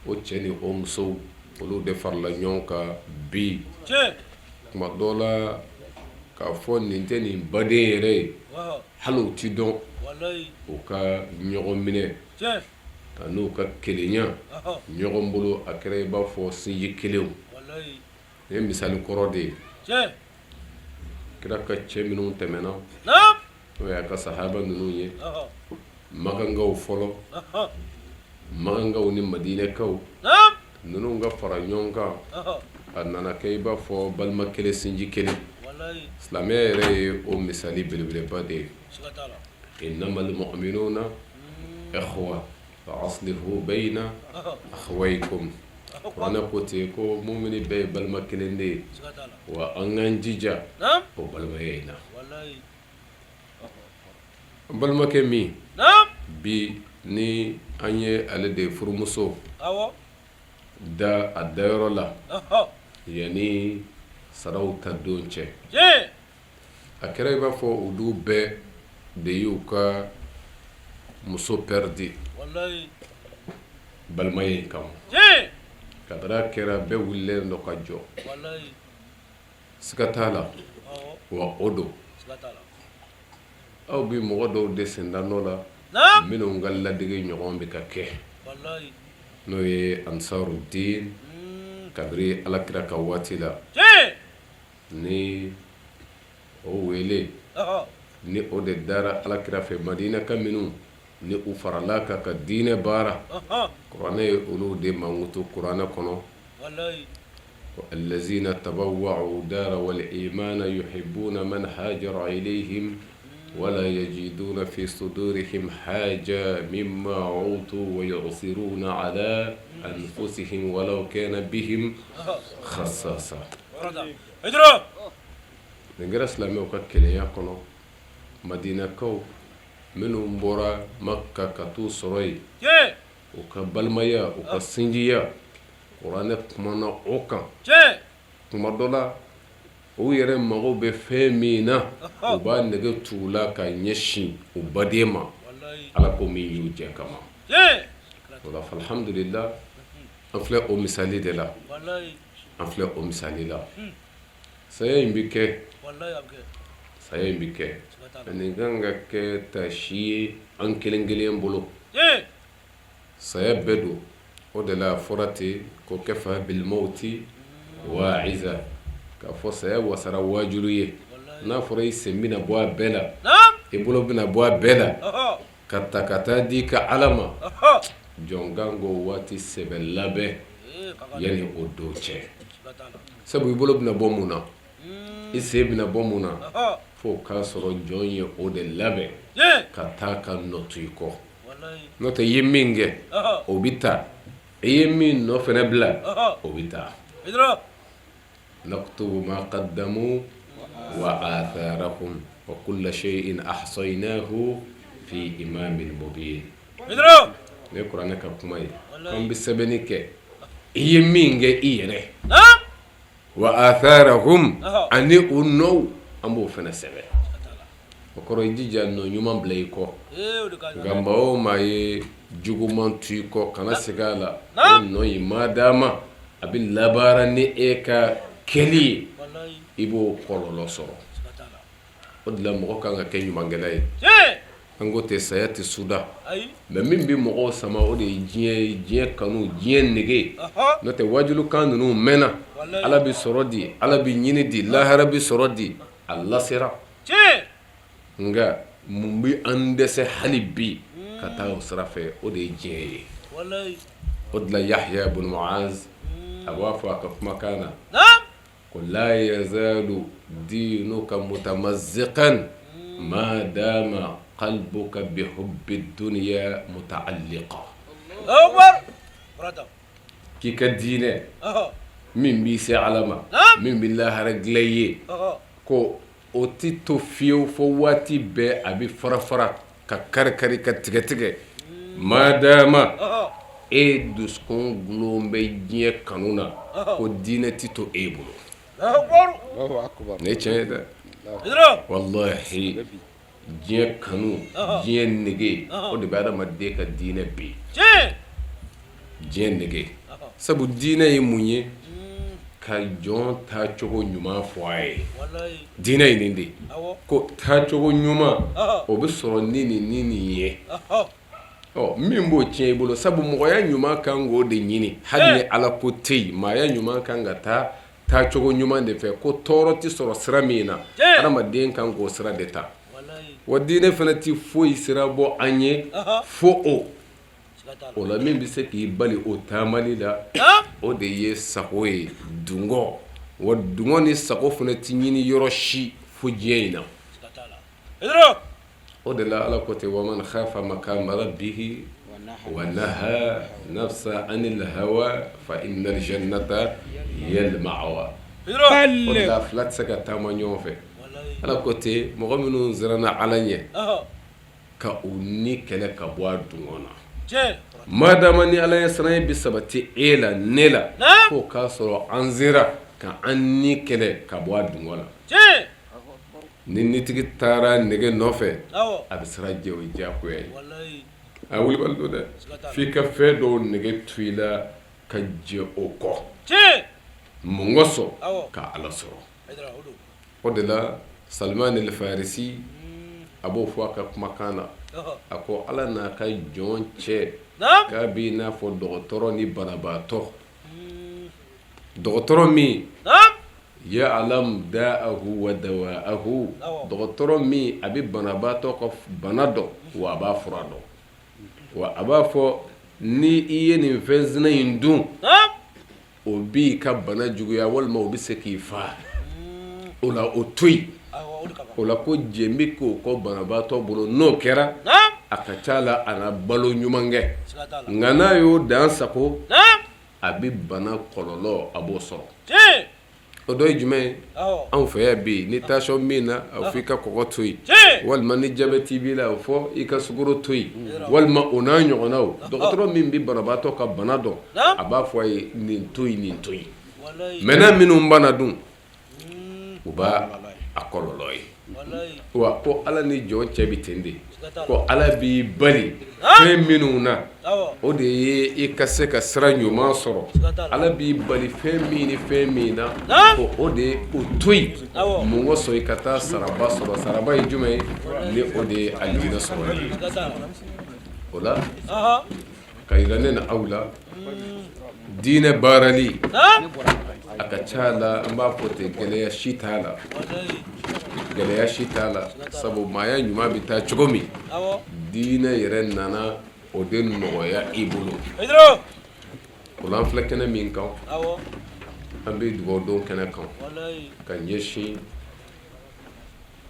o cɛ ni o musow olu de farala ɲɔgɔn kan bi tuma dɔ la k'a fɔ nin tɛ nin baden yɛrɛ ye hali u tɛ dɔn u ka ɲɔgɔn minɛ ka n'u ka kelenya ɲɔgɔn bolo a kɛra i b'a fɔ sinji kelen nin ye misali kɔrɔ de ye kira ka cɛ minnu tɛmɛna n'o y'a ka sahaba ninnu ye makankaw fɔlɔ makankaw ni madinɛkaw ninnu ka fara ɲɔgɔn kan a nana kɛ i b'a fɔ balima kelen sinji kelen silamɛya yɛrɛ ye o misali belebeleba de ye innamal mu'minuna ikhwa fa aslihu bayna akhawaykum kuranɛ ko ten ko mumini bɛɛ ye balima kelen de ye wa an k'an jija o balimaya in na An balimakɛ min bi ni an ye ale de furumuso da a dayɔrɔ la yanni saraw ta don cɛ a kɛra i b'a fɔ olu bɛɛ de y'u ka muso pɛridi balimaya in kama kabini a kɛra bɛɛ wulilen don ka jɔ. Siga t'a la, wa o don. Aw bɛ mɔgɔ dɔw de senda nɔ la minnu ka ladege ɲɔgɔn bɛ ka kɛ, n'o ye ansarudin kabiri alakira ka waati la, ni o wele ni o de dara alakira fɛ madinaka minnu ni u farala kan ka diinɛ baara, kuranɛ ye olu de mankutu kuranɛ kɔnɔ. Allazina tabawwa'u dara wal imana yuhibbuna man hajara ilayhim wala yajiduna fi sudurihim haja mimma utu wa yu'thiruna ala anfusihim walaw kana bihim khasasa. Nin kɛra silamɛw ka kelenya kɔnɔ madinakaw minnu bɔra Maka ka t'u sɔrɔ yen, u ka balimaya, u ka sinjiya, kuranɛ kumana o kan. Tuma dɔ la u yɛrɛ mago bɛ fɛn min na, u b'a nege t'u la ka ɲɛsin u baden ma, ala ko min y'u jɛ kama. O la alhamdulila, an filɛ o misali de la, an filɛ o misali la. Saya in bɛ kɛ, saya in bɛ kɛ, nin kan ka kɛ taasi ye an kelen kelen bolo. Saya bɛɛ don, o de la a fɔra ten ko kafa bil mawti wa'iza, k'a fɔ saya wasara waajuli ye. N'a fɔra i sen bɛna bɔ a bɛɛ la, i bolo bɛna bɔ a bɛɛ la, ka ta ka taa di ka ala ma, jɔn kan k'o waati sɛbɛ labɛn yanni o don cɛ. Sabu i bolo bɛna bɔ mun na, i sen bɛna bɔ mun na, fo k'a sɔrɔ jɔn ye o de labɛn ka taa ka nɔ to i kɔ. N'o tɛ i ye min kɛ o bɛ taa, i ye min nɔ fana bila o bɛ taa. Naktubu ma qaddamu wa atharahum wa kulla shay'in ahsaynahu fi imamin mubin. Nin ye kuranɛ ka kuma ye, k'an bɛ sɛbɛnni kɛ i ye min kɛ i yɛrɛ, wa atharahum ani u nɔw, an b'o fana sɛbɛn. O kɔrɔ i jija nɔ ɲuman bila i kɔ. Nka maa o maa ye juguman to i kɔ, kana segin a la, o nɔ in madama a bɛ labaara ni e ka kɛli ye, i b'o kɔlɔlɔ sɔrɔ. O de la mɔgɔ kan ka kɛ ɲumankɛla ye. An ko tɛ saya tɛ suda, mais min bɛ mɔgɔw sama o de ye diɲɛ ye, diɲɛ kanu, diɲɛ nege. N'o tɛ wajulikan ninnu mɛnna, Ala bɛ sɔrɔ di, Ala bɛ ɲini di, lahara bɛ sɔrɔ di, a lasera. Nka mun bɛ an dɛsɛ hali bi ka taa o sira fɛ, o de ye diɲɛ ye. O de la Yahya ibn Muaz a b'a fɔ a ka kumakan na ko la yazalu dinuka mutamazziqan ma dama qalbuka bi hubbi dunya muta'alliqa. K'i ka diinɛ min b'i se Ala ma, min bɛ lahara dilan i ye, ko o tɛ to fiyewu fo waati bɛɛ a bɛ fara fara ka kari kari ka tigɛ tigɛ madama e dusukun dulon bɛ diɲɛ kanu na, ko diinɛ tɛ to e bolo. Nin ye tiɲɛ ye dɛ, walahi diɲɛ kanu, diɲɛ nege, o de bɛ adamaden ka diinɛ bin. Diɲɛ nege, sabu diinɛ ye mun ye? Ka jɔn taacogo ɲuman fɔ a ye. Diinɛ ye nin de ye, ko taacogo ɲuman o bɛ sɔrɔ ni nin ni nin ye. Ɔ min b'o tiɲɛ i bolo, sabu mɔgɔya ɲuman kan k'o de ɲini, hali ni Ala ko tɛ yen, maaya ɲuman kan ka taa taacogo ɲuman de fɛ, ko tɔɔrɔ tɛ sɔrɔ sira min na, adamaden kan k'o sira de ta. Wa diinɛ fana tɛ foyi sira bɔ an ye fo o. O la min bɛ se k'i bali o taamali la, o de ye sago ye, dungɔ. Wa dungɔ ni sago fana tɛ ɲini yɔrɔ si fo diɲɛ in na. O de la Ala ko ten wa man khafa maqama rabbihi wa naha nafsa anil hawa fa innal jannata hiyal ma'wa. O de la fila tɛ se ka taama ɲɔgɔn fɛ. Ala ko ten mɔgɔ minnu siranna Ala ɲɛ ka u ni kɛlɛ ka bɔ a dungɔ na. Madama ni Ala ɲɛsiranɲɛ bɛ sabati e la ne la, f'o k'a sɔrɔ an sera ka an ni kɛlɛ ka bɔ a dungɔ la. Ni nitigi taara nege nɔfɛ a bɛ sira jɛ o ye diyagoya ye a wulibali don dɛ f'i ka fɛn dɔw nege to i la ka jɛ o kɔ mun kosɔn ka Ala sɔrɔ. O de la Salman el Farisi a b'o fɔ a ka kumakan na a ko ala n'a ka jɔn cɛ k'a b'i n'a fɔ dɔgɔtɔrɔ ni banabaatɔ dɔgɔtɔrɔ min ya'lamu da'ahu wa dawa'ahu dɔgɔtɔrɔ min a bɛ banabaatɔ ka bana dɔn wa a b'a fura dɔn wa a b'a fɔ ni i ye nin fɛn in dun o b'i ka bana juguya walima o bɛ se k'i faa o la o to yen o la ko jɛn bɛ k'o kɔ banabaatɔ bolo n'o kɛra a ka ca la a na balo ɲuman kɛ nka n'a y'o dan sago a bɛ bana kɔlɔlɔ a b'o sɔrɔ o dɔ ye jumɛn ye anw fɛ yan bi ni tension b'i na a fɔ i ka kɔgɔ to yen walima ni jabɛti b'i la a fɔ i ka sukaro to yen walima o n'a ɲɔgɔnnaw dɔgɔtɔrɔ min bɛ banabaatɔ ka bana dɔn a b'a fɔ a ye nin to yen nin to yen maintenant minnu bana dun u b'a a kɔlɔlɔ ye wa ko ala ni jɔn cɛ bɛ ten de ko ala b'i bali fɛn minnu na o de ye i ka se ka sira ɲuman sɔrɔ ala b'i bali fɛn min ni fɛn min na ko o de ye o to yen mun kosɔn i ka taa saraba sɔrɔ saraba ye jumɛn ye ni o de ye alijinɛ sɔrɔ ye o la ka yira ne na aw la diinɛ baarali a ka ca la n b'a fɔ ten gɛlɛya si t'a la gɛlɛya si t'a la sabu maaya ɲuman bɛ taa cogo min diinɛ yɛrɛ nana o de nɔgɔya i bolo o la an filɛ kɛnɛ min kan an bɛ dugawu don kɛnɛ kan ka ɲɛsin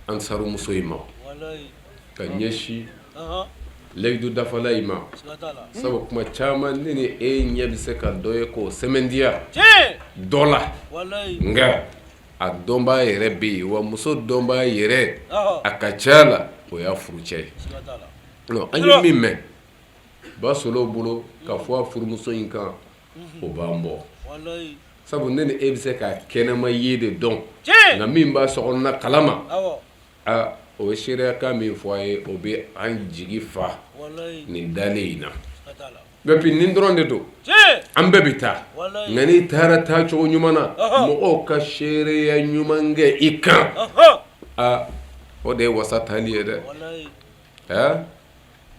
ansarumuso in ma ka ɲɛsin layidu dafala in ma sabu kuma caman ne ni e ɲɛ bɛ se ka dɔ ye k'o sɛmɛntiya dɔ la nka a dɔnbaa yɛrɛ bɛ yen wa muso dɔnbaa yɛrɛ a ka ca la o y'a furucɛ ye an ye min mɛn Basolo bolo ka fɔ a furumuso in kan o b'an bɔ sabu ne ni e bɛ se ka kɛnɛma ye de dɔn nka min b'a sokɔnɔna kalama aa o ye seereyakan min fɔ a ye o bɛ an jigi fa nin dalen in na et puis nin dɔrɔn de don an bɛɛ bɛ taa nka n'i taara taa cogo ɲuman na mɔgɔw ka seereya ɲuman kɛ i kan aa o de ye wasa taali ye dɛ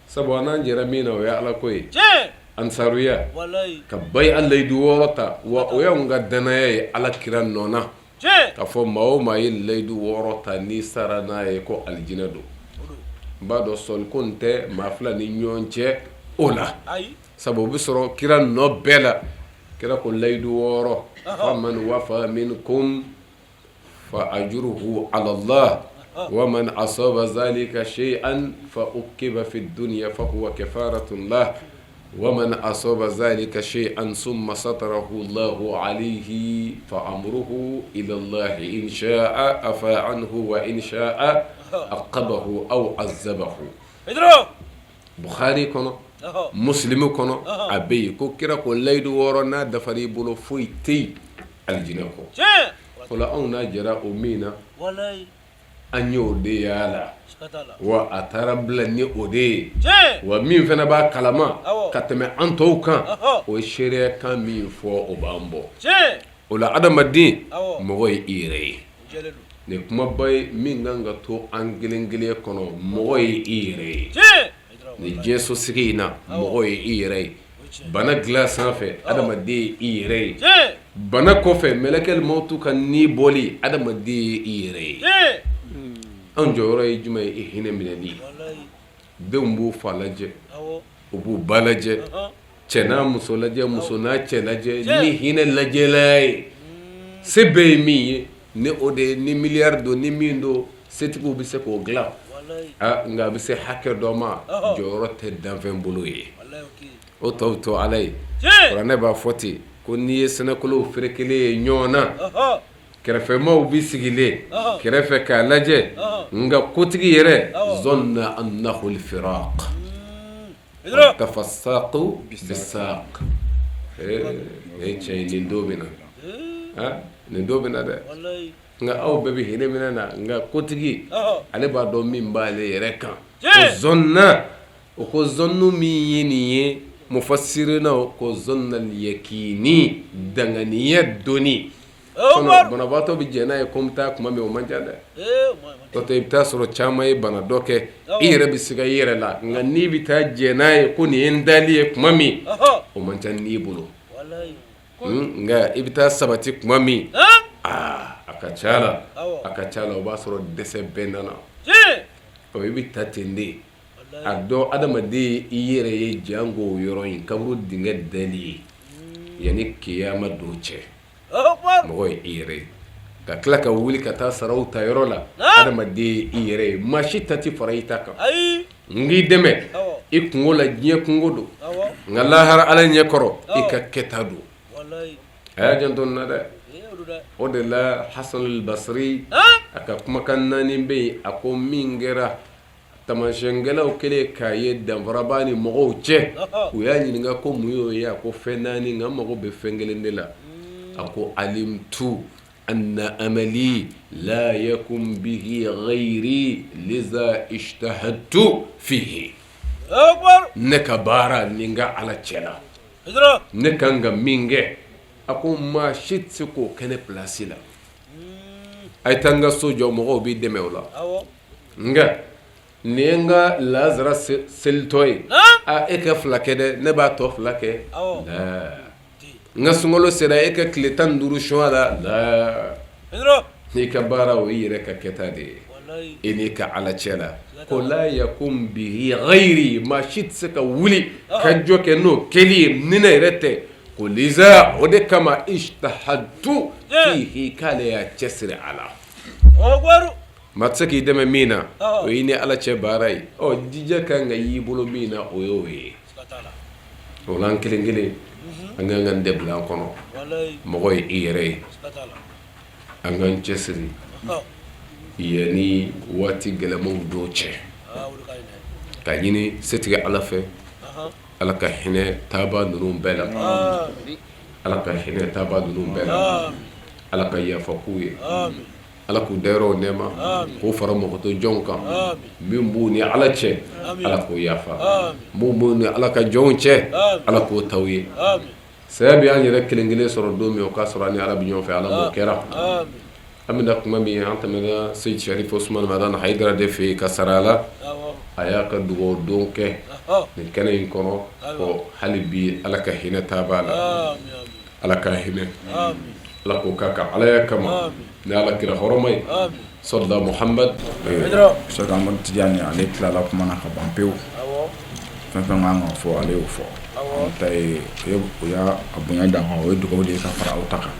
Sabu an n'an jɛra min na o ye ala ko ye ansaruya ka baya layidu wɔɔrɔ ta wa o y'anw ka dannaya ye ala kira nɔ na k'a fɔ maa o maa ye layidu wɔɔrɔ ta n'i sara n'a ye ko alijinɛ don n b'a dɔn sɔli ko n tɛ maa fila ni ɲɔgɔn cɛ o la sabu o bɛ sɔrɔ kira nɔ bɛɛ la kira ko layidu wɔɔrɔ faman wafa minkum fa ajruhu ala Allah wa man asaba zalika shay'an fa uqiba fi dunya fa huwa kafaratun lah wa man asaba zalika shay'an summa satarahu Allahu alayhi fa amruhu ila Allah in sha'a afa anhu wa in sha'a aqabahu aw azabahu Bukhari kɔnɔ Muslim kɔnɔ a bɛ yen ko kira ko layidu wɔɔrɔ n'a dafara i bolo foyi tɛ yen alijinɛ kɔ o la anw n'a jɛra o min na an y'o de y'a la wa a taara bila ni o de ye wa min fana b'a kalama ka tɛmɛ an tɔw kan o ye seereya kan min fɔ o b'an bɔ o la adamaden mɔgɔ ye i yɛrɛ ye nin kumaba ye min kan ka to an kelen kelen kɔnɔ mɔgɔ ye i yɛrɛ ye nin diɲɛso sigi in na mɔgɔ ye i yɛrɛ ye bana dilan sanfɛ adamaden ye i yɛrɛ ye bana kɔfɛ mɛlɛkɛli mawutu ka ni bɔli adamaden ye i yɛrɛ ye anw jɔyɔrɔ ye jumɛn ye i hinɛ minɛli denw b'u fa lajɛ u b'u ba lajɛ cɛ n'a muso lajɛ muso n'a cɛ lajɛ ni hinɛ lajɛlaya ye se bɛɛ ye min ye ni o de ye ni miliyari don ni min don setigiw bɛ se k'o dilan nka a bɛ se hakɛ dɔ ma jɔyɔrɔ tɛ danfɛn bolo ye o tɔw to ala ye kuranɛ b'a fɔ ten ko n'i ye sɛnɛkolow ferekelen ye ɲɔgɔn na kɛrɛfɛmaaw bɛ sigilen kɛrɛfɛ k'a lajɛ nka kotigi yɛrɛ zɔnna annahu lfiraq waltafa saqu bisaq ee cɛ nin don bɛ na nin don bɛ na dɛ nka aw bɛɛ bɛ hinɛ minɛ na nka kotigi ale b'a dɔn min b'ale yɛrɛ kan zɔnna o ko zɔnnu min ye nin ye mufasirinaw ko zɔnna yakini danganiya donni. Sinon banabaatɔ bɛ jɛn n'a ye ko n bɛ taa tuma min o man ca dɛ. N'o tɛ i bɛ taa sɔrɔ caman ye bana dɔ kɛ i yɛrɛ bɛ siga i yɛrɛ la nka n'i bɛ taa jɛn n'a ye ko nin ye n dali ye tuma min o man ca n'i bolo nka i bɛ taa sabati tuma min aa a ka ca la a ka ca la o b'a sɔrɔ dɛsɛ bɛɛ nana ɔ i bɛ taa ten de a dɔn adamaden ye i yɛrɛ ye janko o yɔrɔ in kaburu dingɛ dali ye yanni kiyama don cɛ mɔgɔ ye i yɛrɛ ye ka tila ka wuli ka taa saraw ta yɔrɔ la adamaden ye i yɛrɛ ye maa si ta tɛ fara i ta kan n k'i dɛmɛ i kunko la diɲɛ kunko don nka lahara ala ɲɛ kɔrɔ i ka kɛta don a y'a janto nin na dɛ o de la Hasan al-Basri a ka kumakan naani bɛ yen a ko min kɛra Tamasiyɛnkɛlaw kɛlen k'a ye danfara b'a ni mɔgɔw cɛ u y'a ɲininka ko mun y'o ye a ko fɛn naani nka n mago bɛ fɛn kelen de la a ko alimtu anna amali la yakum bihi ghayri liza ijtahadtu fihi ne ka baara ni n ka ala cɛ la ne ka kan ka min kɛ a ko maa si tɛ se k'o kɛ ne place la a ye taa n ka so jɔ mɔgɔw b'i dɛmɛ o la nka nin ye n ka lazara selitɔ ye aa e ka fila kɛ dɛ ne b'a tɔ fila kɛ n ka sunkalo sera e ka tile 15 sun a la n'i ka baara o i yɛrɛ ka kɛta de ye i n'i ka ala cɛ la ko la yakum bihi ghayri maa si tɛ se ka wuli ka jɔ kɛ n'o kɛli ye ni ne yɛrɛ tɛ ko liza o de kama ijtahadtu fihi k'ale y'a cɛsiri a la maa tɛ se k'i dɛmɛ min na o y'i ni ala cɛ baara ye ɔ jija ka kan ka y'i bolo min na o y'o ye o la an kelen kelen an ka kan ka nin de bila an kɔnɔ mɔgɔ ye i yɛrɛ ye an k'an cɛsiri yanni waati gɛlɛmanw don cɛ ka ɲini setigi ala fɛ ala ka hinɛ taaba ninnu bɛɛ la ala ka hinɛ taaba ninnu bɛɛ la ala ka yafa k'u ye Ala k'u dayɔrɔ nɛɛma k'o fara mɔgɔtɔ jɔnw kan min b'u ni ala cɛ ala k'o yafa min b'u ni ala ka jɔnw cɛ ala k'o ta u ye saya bɛ an yɛrɛ kelen kelen sɔrɔ don min o k'a sɔrɔ an ni ala bɛ ɲɔgɔn fɛ ala m'o kɛra an bɛna kuma min an tɛmɛna Seyidi Sɛrifu Usumani Madani Hayidara de fɛ yen ka sara a la a y'a ka dugawu don kɛ nin kɛnɛ in kɔnɔ ko hali bi ala ka hinɛ taabaa la ala ka hinɛ ala k'o k'a ka alaya kama ni ala kira hɔrɔma ye sɔrɔla Muhamad Sɛki Amadu Tijani ale tilala kuma na ka ban pewu fɛn fɛn kan ka fɔ ale y'o fɔ an ta ye o y'a bonya d'an kan o ye dugawu de ye ka fara aw ta kan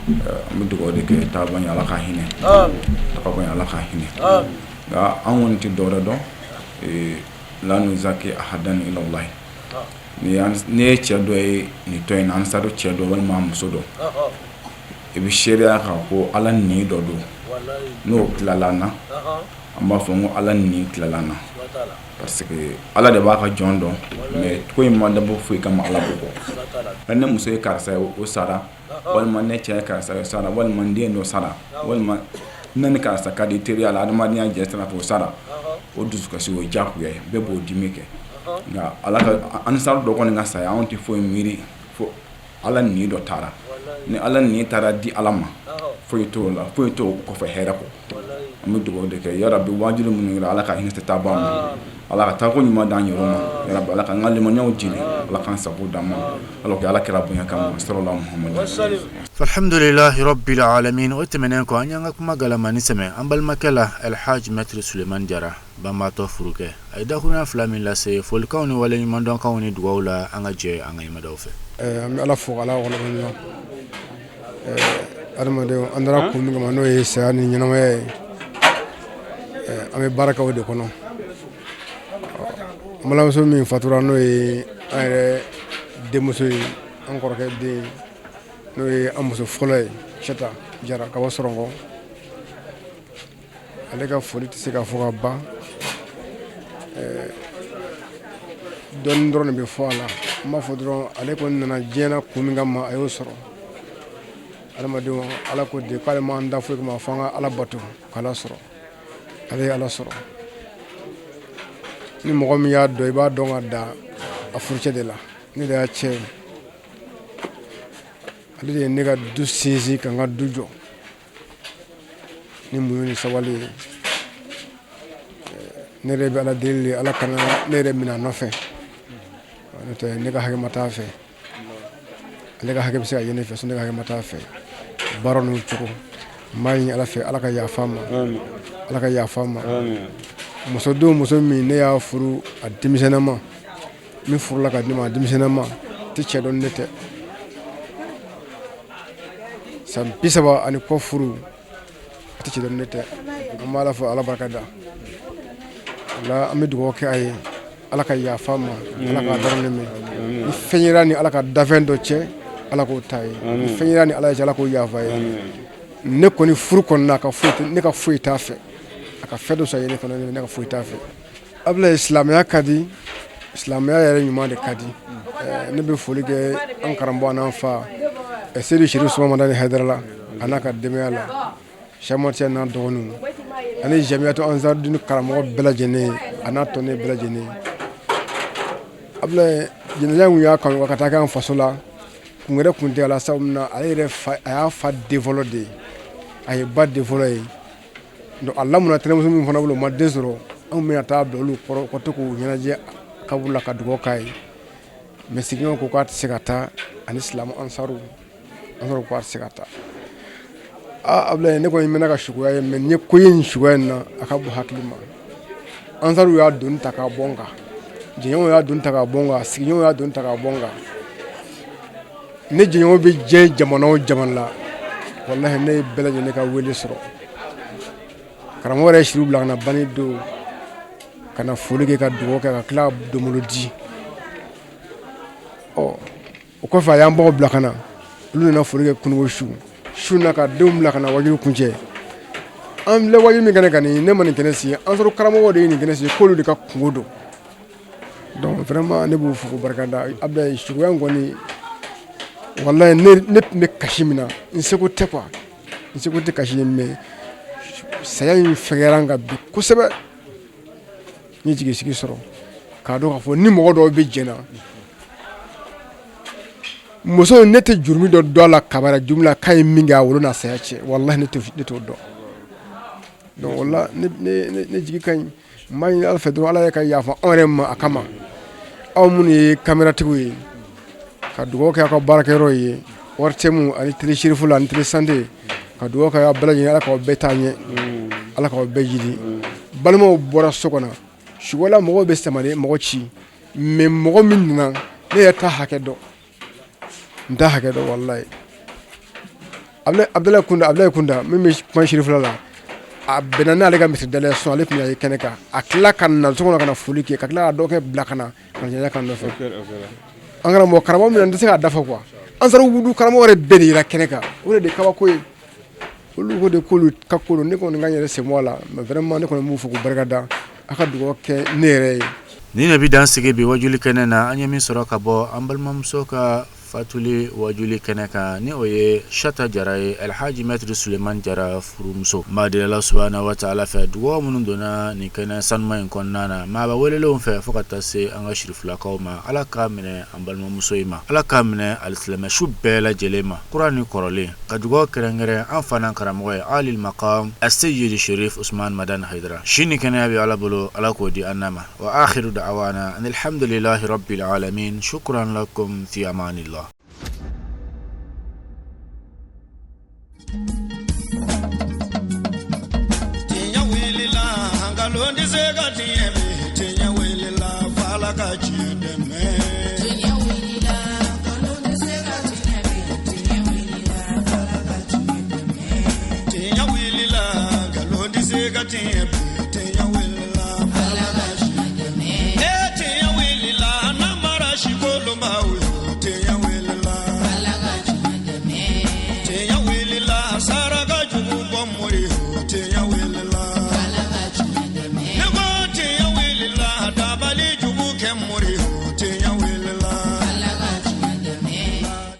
an bɛ dugawu de kɛ taaba ye ala ka hinɛ taaba ye ala ka hinɛ nka an kɔni tɛ dɔwɛrɛ dɔn la nuzaki ahadan ilallahi N'i ye cɛ dɔ ye nin tɔn in na ansaru cɛ dɔ walima muso dɔ i bɛ seereya kan ko ala ni dɔ don n'o tilala an na an b'a fɔ ko ala ni tilala an na parce que ala de b'a ka jɔn dɔn mais ko in ma dabɔ foyi kama ala ko kɔ ne muso ye karisa ye o sara walima ne cɛ ye karisa ye o sara walima n den dɔ sara walima ne ni karisa ka di teriya la adamadenya jɛ sira fɛ o sara o dusukasi o ye diyagoya ye bɛɛ b'o dimi kɛ nka ala ka ansaru dɔ kɔni ka saya anw tɛ foyi miiri fo ala ni dɔ taara ni ala ni taara di ala ma foyi t'o la foyi t'o kɔfɛ hɛrɛ kɔ an bɛ dugawu de kɛ yarabi waajuli minnu kɛra ala ka hinɛ se taabaa ma ala ka taako ɲuman d'an yɛrɛ ma yarabi ala k'an ka limaniyaw jidi ala k'an sago d'an ma ala kɛ ala kira bonya kama sɔrɔla Muhamadu Alhamdulilahi rabbil alamin o tɛmɛnen kɔ an y'an ka kuma galamani sɛmɛ an balimakɛ la Alhaji Maître Sulemani Jara banbaatɔ furukɛ a ye dakurunya fila min lase folikanw ni waleɲumandɔnkanw ni dugaw la an ka jɛ an ka ɲɛmadaw fɛ an bɛ ala fo k'ala waleɲuman adamadenw an taara kun min kama n'o ye saya ni ɲɛnamaya ye an bɛ baara kɛ o de kɔnɔ an balimamuso min fatura n'o ye an yɛrɛ denmuso ye an kɔrɔkɛ den n'o ye an muso fɔlɔ ye Sɛta Jara ka bɔ Sɔrɔngɔ ale ka foli tɛ se ka fɔ ka ban dɔɔnin dɔrɔn de bɛ fɔ a la n b'a fɔ dɔrɔn ale kɔni nana diɲɛ na kun min kama a y'o sɔrɔ adamadenw ala ko de k'ale m'an da foyi kama fo an ka ala bato k'ala sɔrɔ ale ye ala sɔrɔ ni mɔgɔ min y'a dɔn i b'a dɔn ka dan a furucɛ de la ne de y'a cɛ ye. Ale de ye ne ka du sinsin ka n ka du jɔ ni muɲu ni sabali ye. Ne yɛrɛ bɛ Ala deli Ala kana ne yɛrɛ minɛ a nɔfɛ, n'o tɛ ne ka hakɛ ma t'a fɛ. Ale ka hakɛ bɛ se ka ye ne fɛ, sinon ne ka hakɛ ma t'a fɛ. Baara n'o cogo, n b'a ɲini Ala fɛ, Ala ka yafa n ma, Ala ka yafa n ma. Muso don, muso min ne y'a furu a denmisɛnnama, min furula ka di ne ma a denmisɛnnama, tɛ cɛ dɔn ne tɛ. San 30 ani kɔ furu, a tɛ cɛ dɔn ne tɛ. An b'a fɔ Ala barika da la, an bɛ dugawu kɛ a ye, Ala ka yafa ma, Ala ka dɔrɔn minɛ. Ni fɛn yera ni Ala ka dafɛn dɔ cɛ, Ala k'o ta ye. Ni fɛn yera ni Ala cɛ, Ala k'o yafa ye. Ne kɔni furu kɔnɔna, ka foyi, ne ka foyi t'a fɛ. A ka fɛn dɔ san ye, ne fana, ne ka foyi t'a fɛ. Abulayi, silamɛya ka di, silamɛya yɛrɛ ɲuman de ka di. Ne bɛ foli kɛ an karamɔgɔ n'an fa Seyidi Sirifu Usumani Madani Hayidara la, a n'a ka denbaya la, Samatiya n'a dɔgɔninw, ani Jamiyatu Ansarudini karamɔgɔ bɛɛ lajɛlen, a n'a tɔnden bɛɛ lajɛlen. Abulayi, jɛnɛja in y'a kanu ka taa kɛ an faso la, kun wɛrɛ kun tɛ a la, sabu na ale yɛrɛ fa, a y'a fa den fɔlɔ de ye, a ye ba den fɔlɔ ye. Donc a lamɔna tɛnɛmuso min fana bolo, o ma den sɔrɔ. Anw bɛna taa bila olu kɔrɔ ka to k'u ɲɛnajɛ kaburu la ka dugawu k'a ye. Mais sigiɲɔgɔn ko k'a tɛ se ka taa, ani silamɛ ansaru ansaru ko k'a tɛ se ka taa. Aa Abulayi, ne kɔni mɛnna ka sugoya ye, mais n ye ko ye nin sugoya in na, a ka bon hakili ma. Ansaru y'a doni ta k'a bɔ n kan, jɛɲɔgɔnw y'a doni ta k'a bɔ n kan, sigiɲɔgɔnw y'a doni ta k'a bɔ n kan. Ne jɛɲɔgɔn bɛ diɲɛ jamana o jamana la, walahi ne ye bɛɛ lajɛlen ka wele sɔrɔ. Karamɔgɔ yɛrɛ ye siriw bila ka na banni don, ka na foli kɛ, ka dugawu kɛ, ka tila ka donbolo di. Ɔ o kɔfɛ, a y'an baw bila ka na, olu nana foli kɛ kununko su su na, ka denw bila ka na wajibi kuncɛ. An filɛ wajibi min kɛnɛ kan nin, ne ma nin kɛnɛ sigi, ansaru karamɔgɔw de ye nin kɛnɛ sigi, k'olu de ka kungo don. Donc vraiment ne b'u fo k'u barika da. Abulayi, sugoya in kɔni, walahi ne tun bɛ kasi min na, n seko tɛ quoi, n seko tɛ kasi ye. Mais saya in fɛgɛyara n kan bi kosɛbɛ. N ye jigi sigi sɔrɔ k'a dɔn k'a fɔ ni mɔgɔ dɔw bɛ jɛn na muso, ne tɛ jurumi dɔ dɔn a la, kabara jurumi la k'a ye min kɛ a wolo n'a saya cɛ, walahi ne t'o dɔn. Donc o la ne jigi ka ɲi. N b'a ɲini Ala fɛ dɔrɔn, Ala yɛrɛ ka yafa anw yɛrɛ ma a kama. Aw minnu ye kameratigiw ye, ka dugawu kɛ aw ka baarakɛyɔrɔ ye, ORTM ani Télé Chérif la ani Télé Santé, ka dugawu kɛ aw bɛɛ lajɛlen, Ala k'aw bɛɛ taa ɲɛ, Ala k'aw bɛɛ jidi. Balimaw bɔra so kɔnɔ sugola, mɔgɔw bɛ sama de mɔgɔ ci, mais mɔgɔ min nana, ne yɛrɛ t'a hakɛ dɔn, n t'a hakɛ dɔn walayi. Abudulayi Kunda, Abudulayi Kunda min bɛ kuma Chérif la, a bɛnna n'ale ka misiri dala sɔn, ale tun ye kɛnɛ kan, a tila ka na so kɔnɔ ka na foli kɛ, ka tila ka dɔgɔkɛ bila ka na ka na kan nɔfɛ. An karamɔgɔ, karamɔgɔ min n tɛ se k'a dafa quoi, ansaru wudu karamɔgɔ yɛrɛ bɛɛ de yera kɛnɛ kan, o de kabako ye. Olu ko de k'olu ka ko don, ne kɔni ka n yɛrɛ sen bɔ a la. Mais vraiment ne kɔni b'u fo k'u barika da. A ka dugawu kɛ ne yɛrɛ ye. Nin de bɛ dan sigi bi wajuli kɛnɛ na. An ye min sɔrɔ ka bɔ an balimamuso ka fatuli wajuli kɛnɛ kan, ni o ye Sata Jara ye, Alhaji Mɛtiri Sulemani Jara furumuso. N b'a deli Ala subahana wa taala fɛ, dugawu minnu donna nin kɛnɛ sanuma in kɔnɔna na maaba welelenw fɛ, fo ka taa se an ka sirifilakaw ma, Ala k'a minɛ an balimamuso in ma, Ala k'a minɛ alisilamɛ su bɛɛ lajɛlen ma, kura ni kɔrɔlen. Ka dugawu kɛrɛnkɛrɛn an fa n'an karamɔgɔ ye, alil maqam Aseyidi Sherif Usman Madani Hayidara. Si ni kɛnɛya bɛ Ala bolo, Ala k'o di an n'a ma. Wa akhiru da'wana anil hamdulillahi rabbil alamin. Shukran lakum, fi amanillah. Tiɲɛ wulila, nkalon tɛ se ka tiɲɛ bi. Tiɲɛ wulila, f'Ala ka tiɲɛ dɛmɛ. Tiɲɛ wulila, nkalon tɛ se ka tiɲɛ bi. Tiɲɛ wulila, f'Ala ka tiɲɛ dɛmɛ. Tiɲɛ wulila, nkalon tɛ se ka tiɲɛ bi. Tiɲɛ